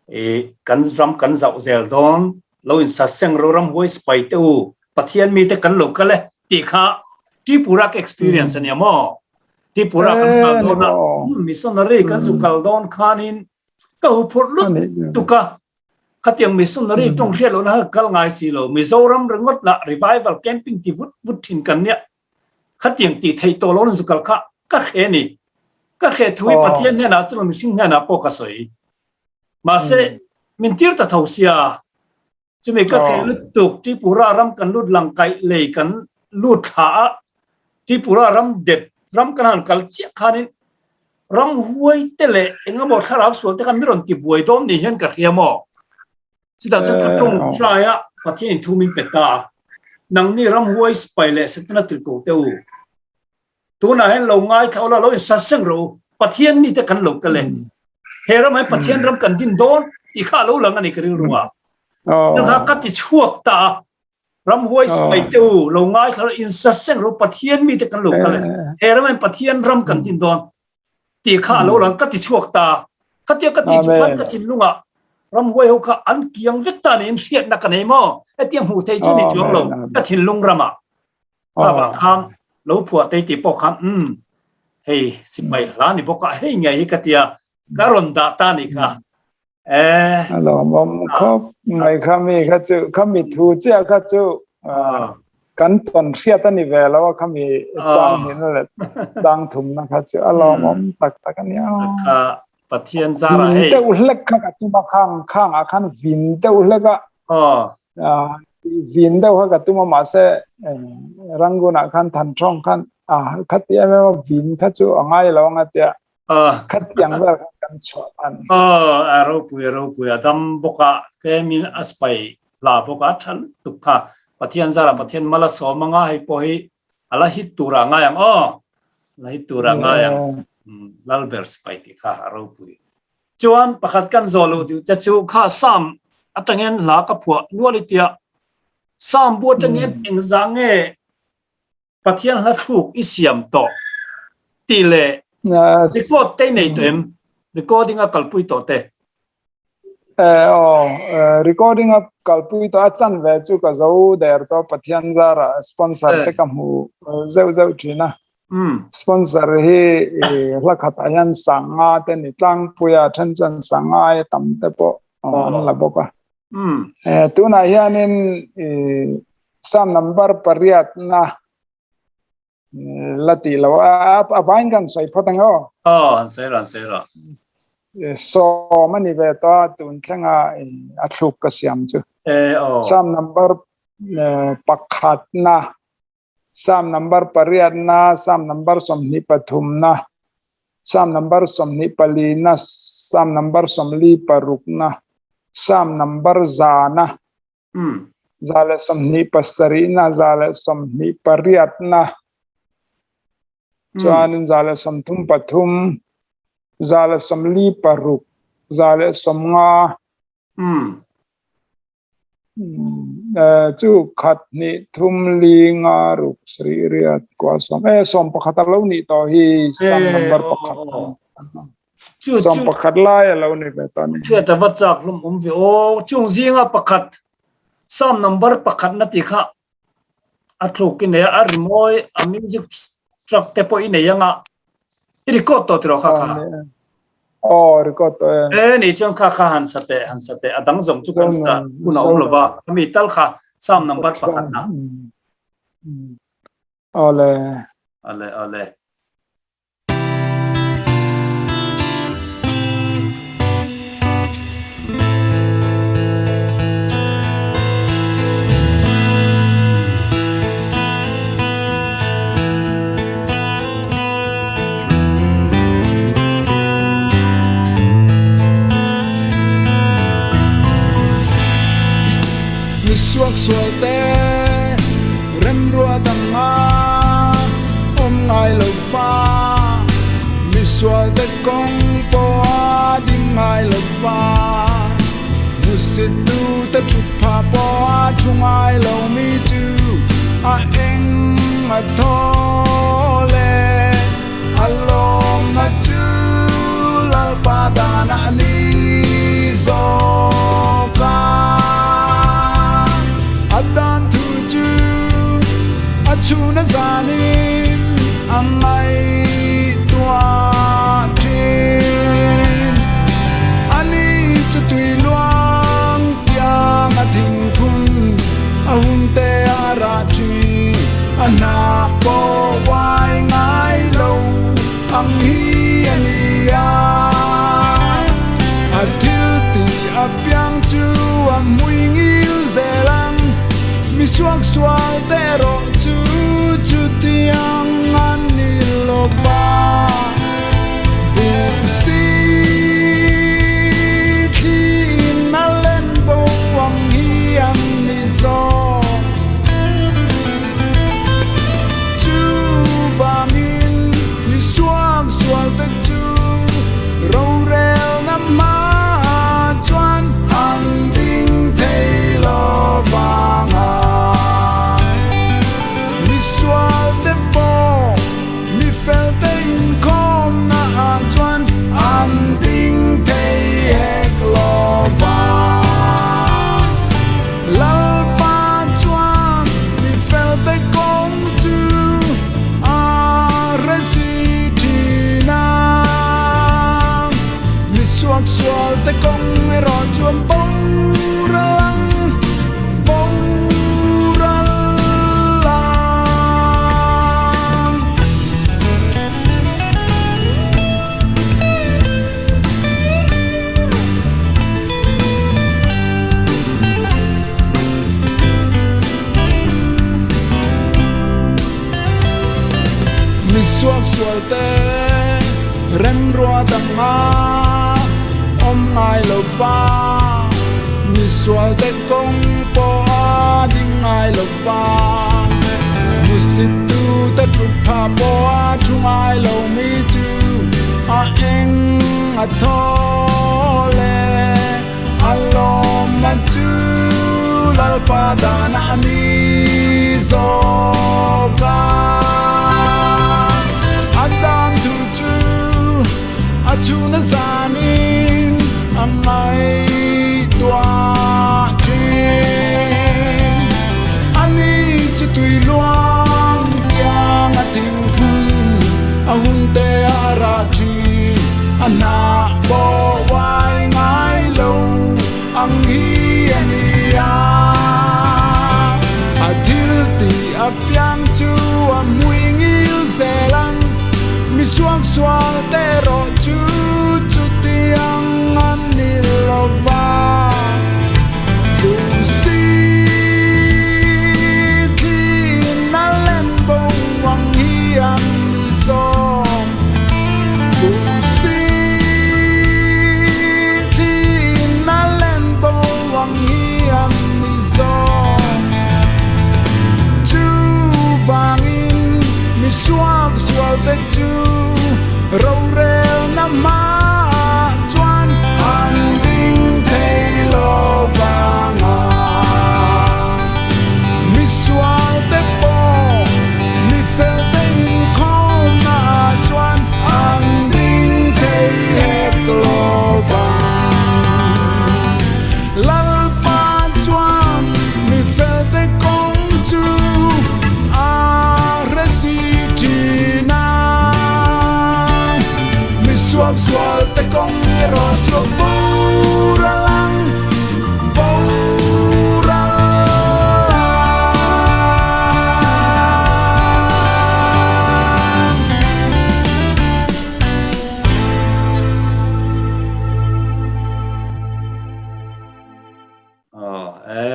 i kan ram kan zauh zel dawn lo in saseng ro ram huai sipai te u Pathian mi te kan lo kal e tih kha Tripura ka experience ania maw Tripura kan kal dawn a missionary kan zu kal dawn khanin ka hu phurh lut tuk a khatiang missionary tawng hriat lohna kha kal ngai si lo Mizoram ringawt lah revival camping ti vut vut thin kan nia khatiang ti thei tawh lo zu kal kha ka hre ni ka hre thu hi Pathian hnenah chuan mihring hnenah pawh ka sawi mahse min tir ta tho sia Chumi ka thei lutuk Tripura ram kan lut lang kaih lei kan lut thla a, Tripura ram dep ram kan han kal chiah khanin ram huai te leh engemaw thlarau sual te khan mi rawn ti buai dawn ni hian ka hria maw? Chutah chuan ka tawng thlai a, Pathian in thu min pe ta a, nangni ram huai sipai leh Setana tirhkoh te u, Tunah hian lo ngaithla ula, lo insaseng rawh u. Pathian mite kan lo kal e. He ramah hian Pathian ram kan din dawn tih kha a lo lang a ni ka rilru a. Chutah ka ti chhuak ta a, Ramhuai sipai te u, lo ngaithla ula, insaseng rawh u, Pathian mite kan lo kal e. He ramah hian Pathian ram kan din dawn tih kha a lo lang, ka ti chhuak ta a. Khatia ka tih chu khan ka thinlungah ramhuai ho kha an kiang vek ta niin hriatna ka nei maw? Hetiang hmuh theih chu ni chuang lo, ka thinlung ramah. Kha vang khan lo phuah tei tih pawh khan umm hei sipai hla ni bawk a hei ngei hi ka tia ka rawn dah ta ni kha eh. A lawmawm khawp mai kha mi kha chu kha mi thu chiah kha chu kan tawn hriat a ni ve lo a kha mi chang hnih leh chang thumna kha chu a lawmawm tak tak a nia. Kha Pathian zara hei. Vin deuh hlek kha ka tum a khang khang ah khan vin deuh hlek a. Vin deuh kha ka tum a mahse Rangoon ah khan Thanthawng khan a khati em em a vin kha chu a ngai lo anga tia khatiang vel khan kan chhuah an. A ropui a ropui a dam bawk a tlemin a sipai hla bawk a tha lutuk kha Pathian zara Pathian mal a sawm anga hei pawh hi a la hit tur ah ngai ang aw la hit tur ah ngai ang Lalber sipai tih kha a ropui. Chuan pakhat kan zawh loh duh te chu kha Psalm atangin hla ka phuah nual i tia Psalm bu atangin engzah nge Pathian hla thluk i siam tawh tih leh record te i nei tawh em? Recording a kalpui tawh te. Eh aw recording a kalpui tawh a chan ve chu ka zo der tawh Pathian zara sponsor te ka hmu zeuh zeuh thin a. Sponsor hi hla khatah hian sanga te ni tlangpui a then chuan sanga aia tam te pawh an la bawk a. Tunah hianin Psalm number pariat na la tih lo a a vain kan sawi phawt ang aw. Aw an sawi rawh an sawi rawh. Sawm a ni ve tawh a tun thlenga a thluk ka siam chu. E aw. Psalm number pakhat na Psalm number pariat na Psalm number 23 na Psalm number 24 na Psalm number 46 na Psalm number za na 127 na 128 na chuanin 133 146 150 Chu khat hnih thum li nga ruk sarih riat kua sawm e sawm pakhat a lo nih tawh hi Psalm number pakhat sawm pakhat lai a lo ni ve tawh a ni. Hriat a va chak hlawm awm ve aw chung zinga pakhat Psalm number pakhat na tih kha a thluk i nei a a rimawi a music track te pawh i nei anga i record tawh tiraw kha kha. Aw record tawh e. E ni chuan kha kha han sa teh han sa teh a dang zawng chu kan sa hun a awm lova ami tal kha Psalm number pakhat na. Awle. Awle awle. Mi suaksual te remruat ang a awm ngai lo va, mi sual te kawng pawh a ding ngai lo va, hmusit tu te thut phah pawh a thu ngai lo mi chu a eng a thaw le a lawmna chu Lalpa dan a ni zawk a. A dan thu chu a chhun a zanin a ngaihtuah thin. Ani chu tui luang piang a thingphun a hun te a rah thin. A hnah pawh uai ngai lo ang hi a ni a. A thil tih apiang chu a hmui ngil zel ang. Mi suaksual te erawh chu chutiang a ni lo va. Buhsi thliin a len bo ang hi an ni zawk. Chuvangin mi suaksual te chu rorelna hmaah chuan an ding thei lo vang a. Mi sual te pawh mi fel te inkhawmna ah chuan an ding thei hek lo vang. Lalpa chuan mi fel te kawng chu a hre si thin a, mi suaksual te kawng erawh chuan boral ang boral ang. Mi suaksual te remrua danga awm ngai lo va, mi sual te kawng pawh a ding ngai lo va, hmusit tu te thut phah pawh a thu ngai lo mi chu a eng a thaw le a lawmna chu Lalpa dan a ni zawk a. A dan thu chu a chhun a zanin a ngaihtuah thin. Ani chu tui luang kiang a thingphun a hun te a rah thin. A hnah pawh uai ngai lo ang hi a ni. suak sual te erawh chu chutiang an ni lo va. Duh si thliin a len bo ang hi an ni zawk. Duh si thliin a len bo ang hi an ni zawk. Chuvangin mi suak sual te chu rorelna hmaah chuan an ding thei lo vang a. Mi sual te pawh mi fel te inkhawmna ah chuan an ding thei hek lo vang. Lalpa chuan mi fel te kawng chu a hre si thin a. Mi suak sual te kawng erawh chu a boral ang, boral ang. Aw e,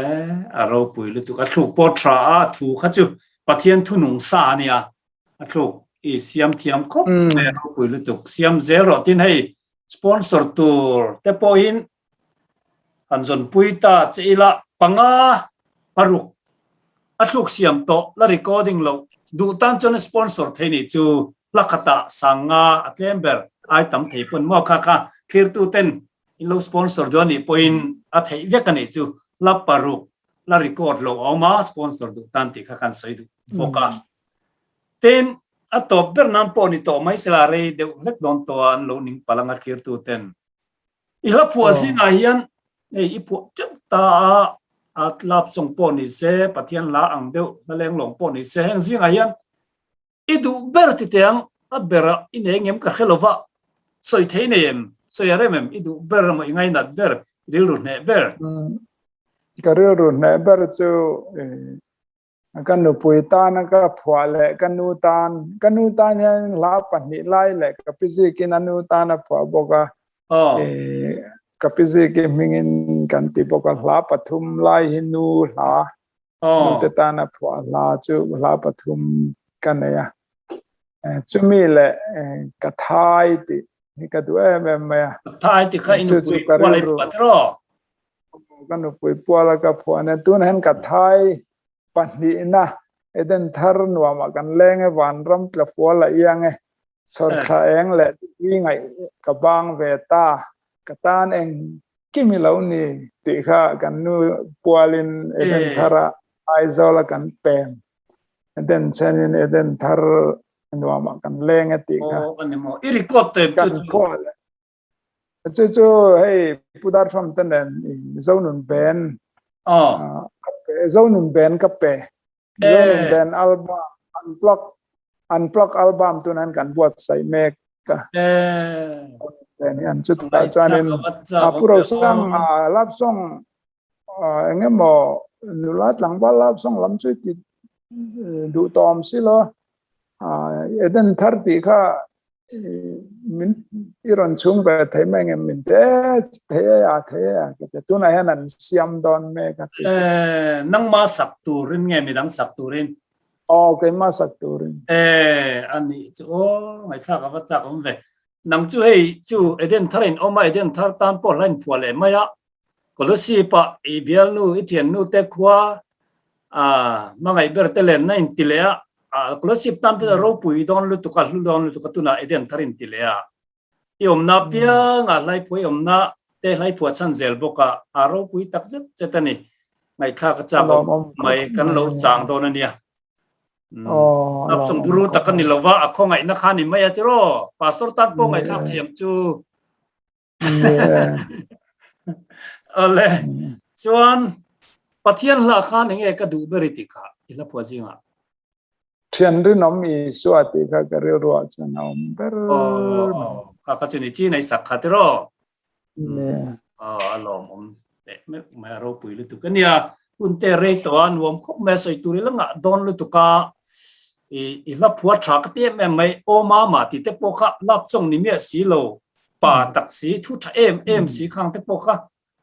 a ropui lutuk a thluk pawh tha a thu kha chu Pathian thu nung sa a nia a thluk i siam thiam khawp mai a ropui lutuk siam zel rawh tin hei sponsor tur te pawhin han zawnpui ta che ila panga paruk a thluk siam tawh la recording loh duh tan chuan sponsor thei nih chu hla khatah sanga a tlem ber ai tam thei pawn maw kha kha thlirtu ten In lo sponsor duh a nih pawhin a theih vek a nih chu hla paruk la record lo a awm a, sponsor duh tan tih kha kan sawi duh bawk a. Tin, a tawp ber nan pawh ni tawh mai sela rei deuh hlek dawn tawh a an lo ning palh anga thlirtu ten. I hla phuah zingah hian hei i phuah teuh ta a, a lap song pawh ni se, Pathian hla ang deuh hla lenglawng pawh ni se, heng zingah hian I duh ber ti teh ang, a berah i nei ngem ka hre lo va, sawi thei nei em, sawi a rem em, i duh ber emaw i ngainat ber, i rilru hneh ber. Ka rilru hneh ber chu ka nupui tana ka phuah leh ka nu tan, ka nu tan hian hla pahnih lai leh ka pi zikin a nu tan a phuah bawk a, ka pi ziki hmingin kan ti bawk a, hla pathum lai hi nu hla Nute tana phuah hla chu hla pathum ka nei a. Chumi leh ka thai tih hi ka duh em em mai a. Ka thai tih kha i nupui pual a i phuah tiraw? Ka nupui pual a ka phuah nen tunah hian ka thai pahnihna Eden thar nuamah kan leng e vanram tla fual a iang e Chhawrthla eng leh tui ngaih ka bang ve ta, ka tan eng kim i lo ni tih kha kan nu pualin Eden thara Aizawla kan pem. Eden chenin Eden thar nuamah kan leng e tih kha. Aw, ani maw? I record tawh em chu chu? Kan phuah leh. Chu chu hei Pu Darthawm te nen Zonun Ben ka pe, Zonun Ben ka pe. Zonun Ben album unplug unplug album tunan kan buatsaih mek ka. Ben hian chutah chuanin Pu Rosang love song engemaw nula tlangval love song lam chu ti duh tawh awm si lo. Eden thar tih kha min i rawn chhung ve thei mai nge min te thei e a thei e a ka ti tunah hian an siam dawn mek a chu chu. Nangma sak turin nge midang sak turin? Aw keimah sak turin. E ani chu aw ngaihthlak ava chak awm ve. Nang chu hei chu Eden thar in awm a Eden thar tan pawh hla in phuah leh mai a Kolasib ah i bialnu i thiannu te khua hmangaih ber te lenna in ti leh a, Kolasib tan te ropui dawn lutuk a, hlu dawn lutuk a tunah Eden thar in ti leh a. I awmna piangah hlaiphuah i awmna te hlaiphuah chhan zel bawk a, a ropui tak zet zet a ni. Ngaihthlak a chak awm mai kan lo chang dawn a nia. Hnapsawng buru tak a ni lo va, a khawngaihna kha a ni mai a tiraw? Pastor tan pawh ngaihthlak thei ang chu. Awle chuan Pathian hla khan enge ka duh ber i tih kha i hla phuah zingah. Thian rinawm Isua tih kha ka rilruah chuan a awm ber mai. Kha kha chu ni chi nei sak kha tiraw? Aw a lawmawm teh meuh mai a ropui lutuk a nia. Hun te rei tawh a nuam khawp mai a sawi tur i la ngah dawn lutuk a. I i hla phua tha ka ti em em mai aw mama tih te pawh kha lap chawng ni miah si lo pa tak si thu tha em em si khang te pawh kha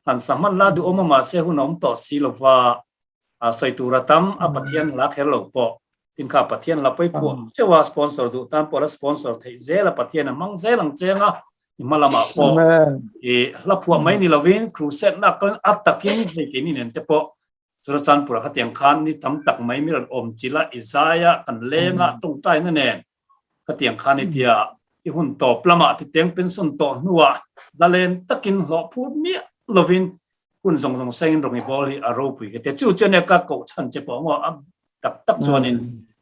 han sa hman la duhawm a mahse hun a awm tawh si lova a sawi tur a tam a Pathian hla kher lo pawh tin kha Pathian hla pawi phuah teuh a sponsor duh tan pawh la sponsor theih zel a Pathian a hmang zel ang cheng a i hma lamah pawh i hla phuah mai ni lovin crusade na kalin a takin hei keini nen te pawh Churachandpur-ah khatiang khan ni tam tak mai mi rawn awm chilh a, i zai a, kan leng a, tawngtaina nen khatiang khan i tia i hun tawp lamah titeng pension tawh hnuah zalen takin hlawh phut miah lovin hun zawng zawng sengin rawng i bawl hi a ropui ka ti a. Chu chuan e ka koh chhan che pawh maw a tak tak chuanin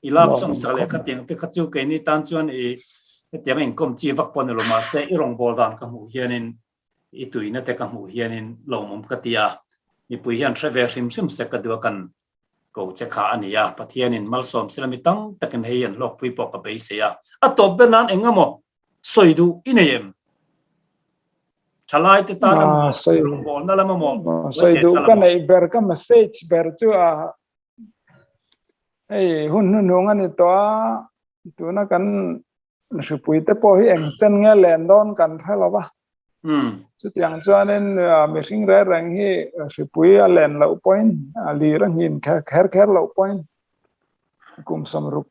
i love song sak leh khatiang te kha chu keini tan chuan i hetiang a inkawm chi vak pawh ni lo mahse i rawngbâwl dan ka hmuh hianin I tuina te ka hmuh hianin lawmawm ka ti a, mipui hian hre ve hrim hrim se ka duh a kan ko che kha a ni a, Pathianin malsawm sila mi tam takin hei an hlawkpui pawh ka beisei a, a tawp ber nan eng emaw sawi duh i nei em? Thalai te tan emaw, rawngbawlna lam emaw, sawi duh ka neih ber ka message ber chu a hei hun hnuhnung a ni tawh a, tuna kan Hripui te pawh hi eng chen nge len dawn kan hre lo va. Chutiang chuanin mihring reng reng hi hripui a len loh pawhin lir a nghin kher kher loh pawhin kum sawmruk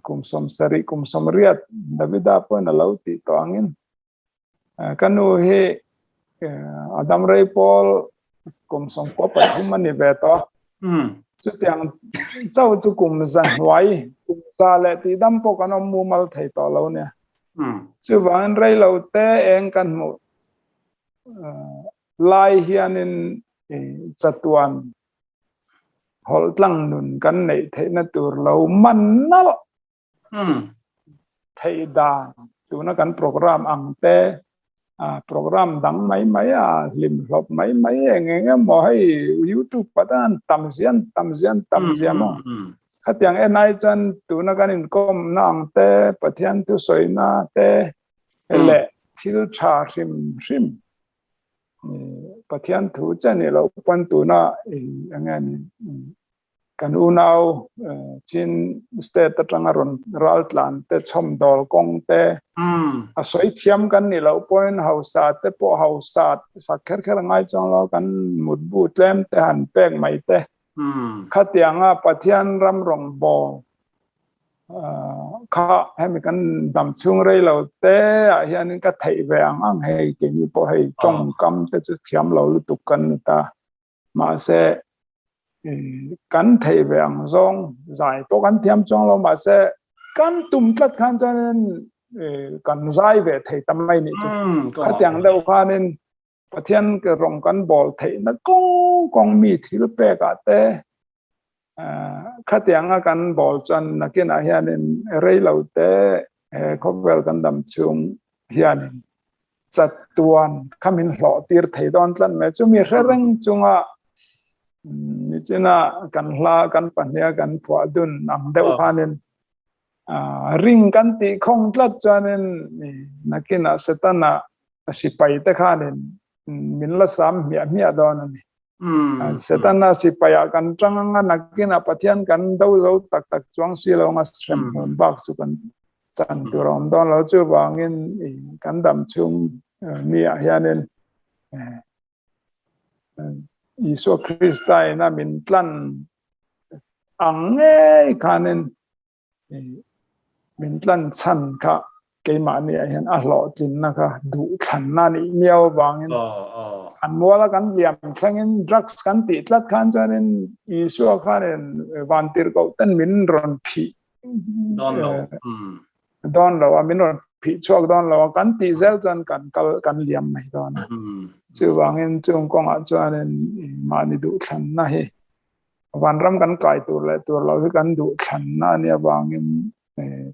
kum sawmsarih kum sawmriat Davida pawhin a lo tih tawh angin Ka nu hi a dam rei pawl kum 13 a ni ve tawh a. Chutiang chauh chu kum za hnuai, kum za leh tih dam pawh kan awm mumal thei tawh lo nia. Chuvangin rei lo te eng kan hmuh lai hianin chatuan hawlh tlang nun kan neih theihna tur lo man nalh Theih dan tuna kan program ang te program dang mai mai a hlim hlawp mai mai eng eng emaw hei youtube ah te an tam zia an tam zia an tam zia maw khatiang en ai chuan tuna kan inkawm na ang te Pathian thusawina te leh thil tha hrim hrim Pathian thu che ni loh pawn tuna eng nge ni Kan unau Chin state atanga rawn ral tlan te chhawmdawl kawng te a sawi thiam kan nih loh pawhin hausa te pawh hausa sak kher kher a ngai chuang lo kan mutbu tlem te han pek mai te khatianga Pathian ram rawngbâwl kha hemi kan dam chhung rei lo te ah hianin ka theih ve ang ang hei keini pawh hei tawngkam te chu thiam lo lutuk kan ni ta. Mahse kan theih ve ang zawng zai pawh kan thiam chuang lo mahse kan tum tlat khan chuanin kan zai ve thei ta mai nih chu. Khatiang deuh khanin Pathian rawng kan bawl theihna kawng kawng mi thil pekah te khatianga kan bawl chuan nakinah hianin rei lo te he khawvel kan dam chhung hianin chatuan kha min hlawh tir thei dawn tlat mai chu mi hre reng chunga nichina kan hla kan pahnia kan phuah dun ang deuh khanin ring kan tih khawng tlat chuanin nakinah setana sipai te khanin min la sam hmiah hmiah dawn a ni. Setana sipaiah kan tang anga nakinah Pathian kan do zo tak tak chuang si lo anga hremhmun bak chu kan chan tur a awm dawn lo. Chuvangin kan dam chhung mi ah hianin Isua Krista ina min tlan ang ngei khanin min tlan chhan kha keimahni ah hian a hlawhtlinna kha duhthlanna a nih miau avangin an muala kan liam thlengin drugs kan tih tlat khan chuanin Isua khanin vantirhkoh ten min rawn phih dawn lo dawn lo a min rawn phih chhuak dawn lo a kan tih zel chuan kan kal kan liam mai dawn a chuvangin chung kawngah chuanin mahni duhthlanna hi Vanram kan kai tur leh tur lo hi kan duh thlanna a nih avangin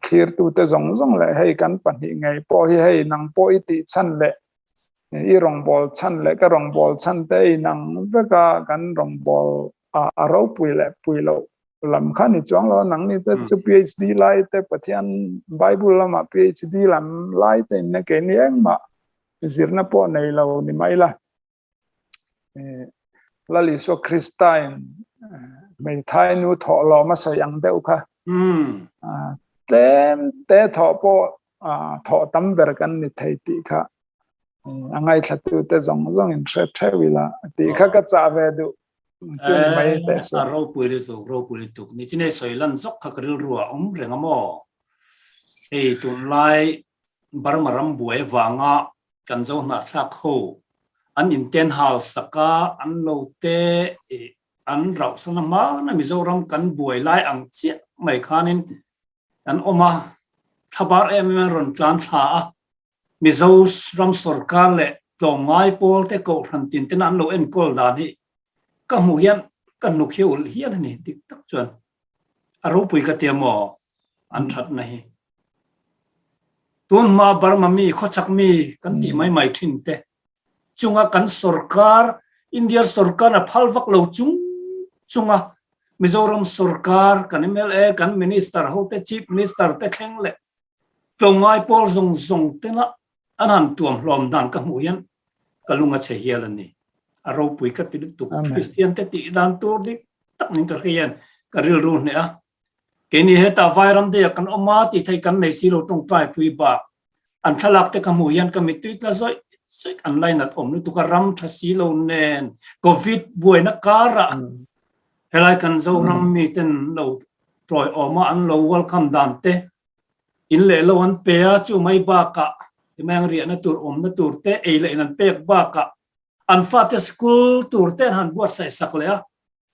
thlirtute zawng zawng leh hei kan pahnih ngei pawh hi hei nang pawh i tih chhan leh i rawngbâwl chhan leh ka rawngbâwl chhan te inang veka kan rawngbâwl a ropui leh pui loh lam kha ni chuang lo nang ni te chu PhD lai te Pathian Bible lamah PhD lam lai te in keini engmah zirna pawh nei lo ni mai la. Lal Isua Kristain hmeithai nu thawh lawm a sawi ang deuh kha. Tlem te thawh pawh thawh tam ber kan ni thei tih kha a ngaithla te zawng zawng in hre theuh ila tih kha ka chah ve duh chu ni mai teh se. A ropui lutuk, ropui lutuk. Ni chinei sawi lan zawk kha ka rilru a awm reng a maw? Hei tunlai Burma ram buai avanga kan zo hnahthlak ho an inten hal sak a, an lo te an rauhsan a hmana Mizoram kan buai lai ang chiah mai khanin an awm a, thlabar em em an rawn tlan thla a, Mizo ram sorkar leh tlawmngai pawl te kohhran tin tena an lo enkawl dan hi ka hmuh hian ka hnuk hi a ulh hial a ni dik tak chuan a ropui ka tia maw an thatna hi. Tun hma Burma mi khawchhak mi kan tih mai mai thin te chunga kan sorkar, India sorkar a phal vak lo chung chunga Mizoram sorkar, kan mla, kan minister hote, chief minister te thleng leh tlawmngai pawl zawng zawng tena an han tuam hlawm dan ka hmuh hian ka lung a chhe hial a ni. A ropui ka ti lutuk. Kristian te tih dan tur dik tak nin ka hre hian ka rilru hneh a. Keini hetah Vairam deiah kan awm a tih theih kan nei si lo tawngtai pui bak An thlalak te ka hmuh hian ka mittui tla zawih zawih an lainat awm lutuk a, ram tha si lo nen Covid buaina karah helai kan Zoram mi ten lo tawi awm a, an lo welcome dan te in leh lo an pe a, chu mai bakah timai ang riahna tur awmna tur te ei leh in an pek bakah an fate school tur te an han buatsaih sak leh a,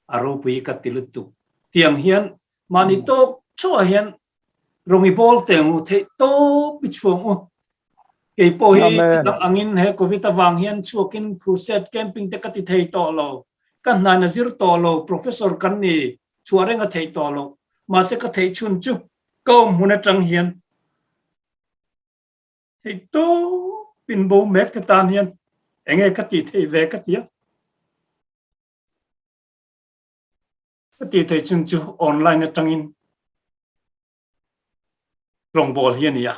a ropui ka ti lutuk. Tiang hian mahni tawk theuhah hian Rawng i bawl teng u, theih tawp i chhuang u. Kei pawh hi dang angin he Covid avang hian chhuakin crusade camping te ka ti thei tawh lo. Ka hnain a zir tawh lo, professor kan ni, chhuah reng a theih tawh lo. Mahse ka theih chhun chu ka awm hmun atang hian theih tawp in bo mek te tan hian enge ka tih theih ve ka ti a. Ka tih theih chhun chu online atangin rawngbâwl hi a ni a.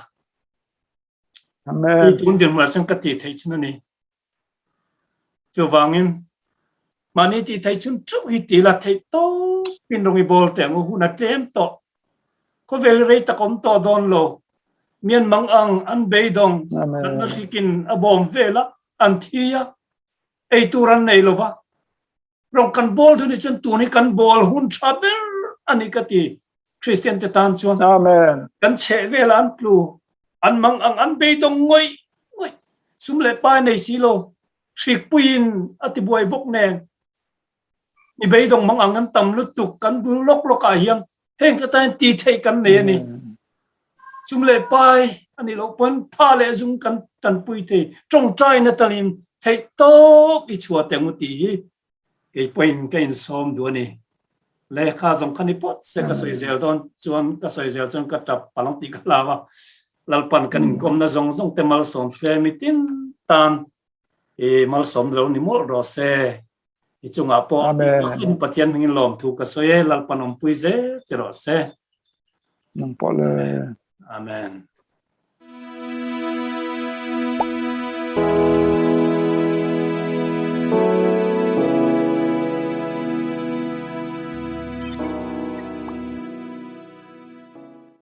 Amen. Tun dinhmunah chuan ka tih theih chhun a ni. Chuvangin mahni tih theih chhun theuh hi ti la theih tawpin rawng i bawl teh ang u, hun a tlem tawh. Khawvel hi rei tak awm tawh dawn lo. Mian mang ang, an beidawng, natna hrikin a bawm vel a, an thi a, ei tur an nei lo va. Rawng kan bawl dun hi chuan tun hi kan bawl hun tha ber a ni ka ti. Kristian te tan chuan. Amen. Kan chheh vel an tlu, an mang ang an beidawng ngawih ngawih. Sum leh pai nei si lo, hrikpuiin a ti buai bawk nen. Mi beidawng mang ang an tam lutuk kan bul lawk lawk ah hian heng te tan ti theih kan nei a ni. Sum leh pai a nih loh pawn tha leh zum kan tanpui thei, tawngtaina talin theih tawp i chhuah teh ang u tih hi kei pawhin ka insawm duh a ni. Lehkha zawng kha ni pawt se ka sawi zel dawn chuan ka sawi zel chuan ka tap palh ang tih ka hlau a, Lalpan kan inkawmna zawng zawng te malsawm se mitin tan i malsawm lo ni mawlh rawh se. I chungah pawh Amen. Pathian hmingin lawmthu ka sawi e, Lalpan awmpui zel che rawh se. Nang pawh le. Amen.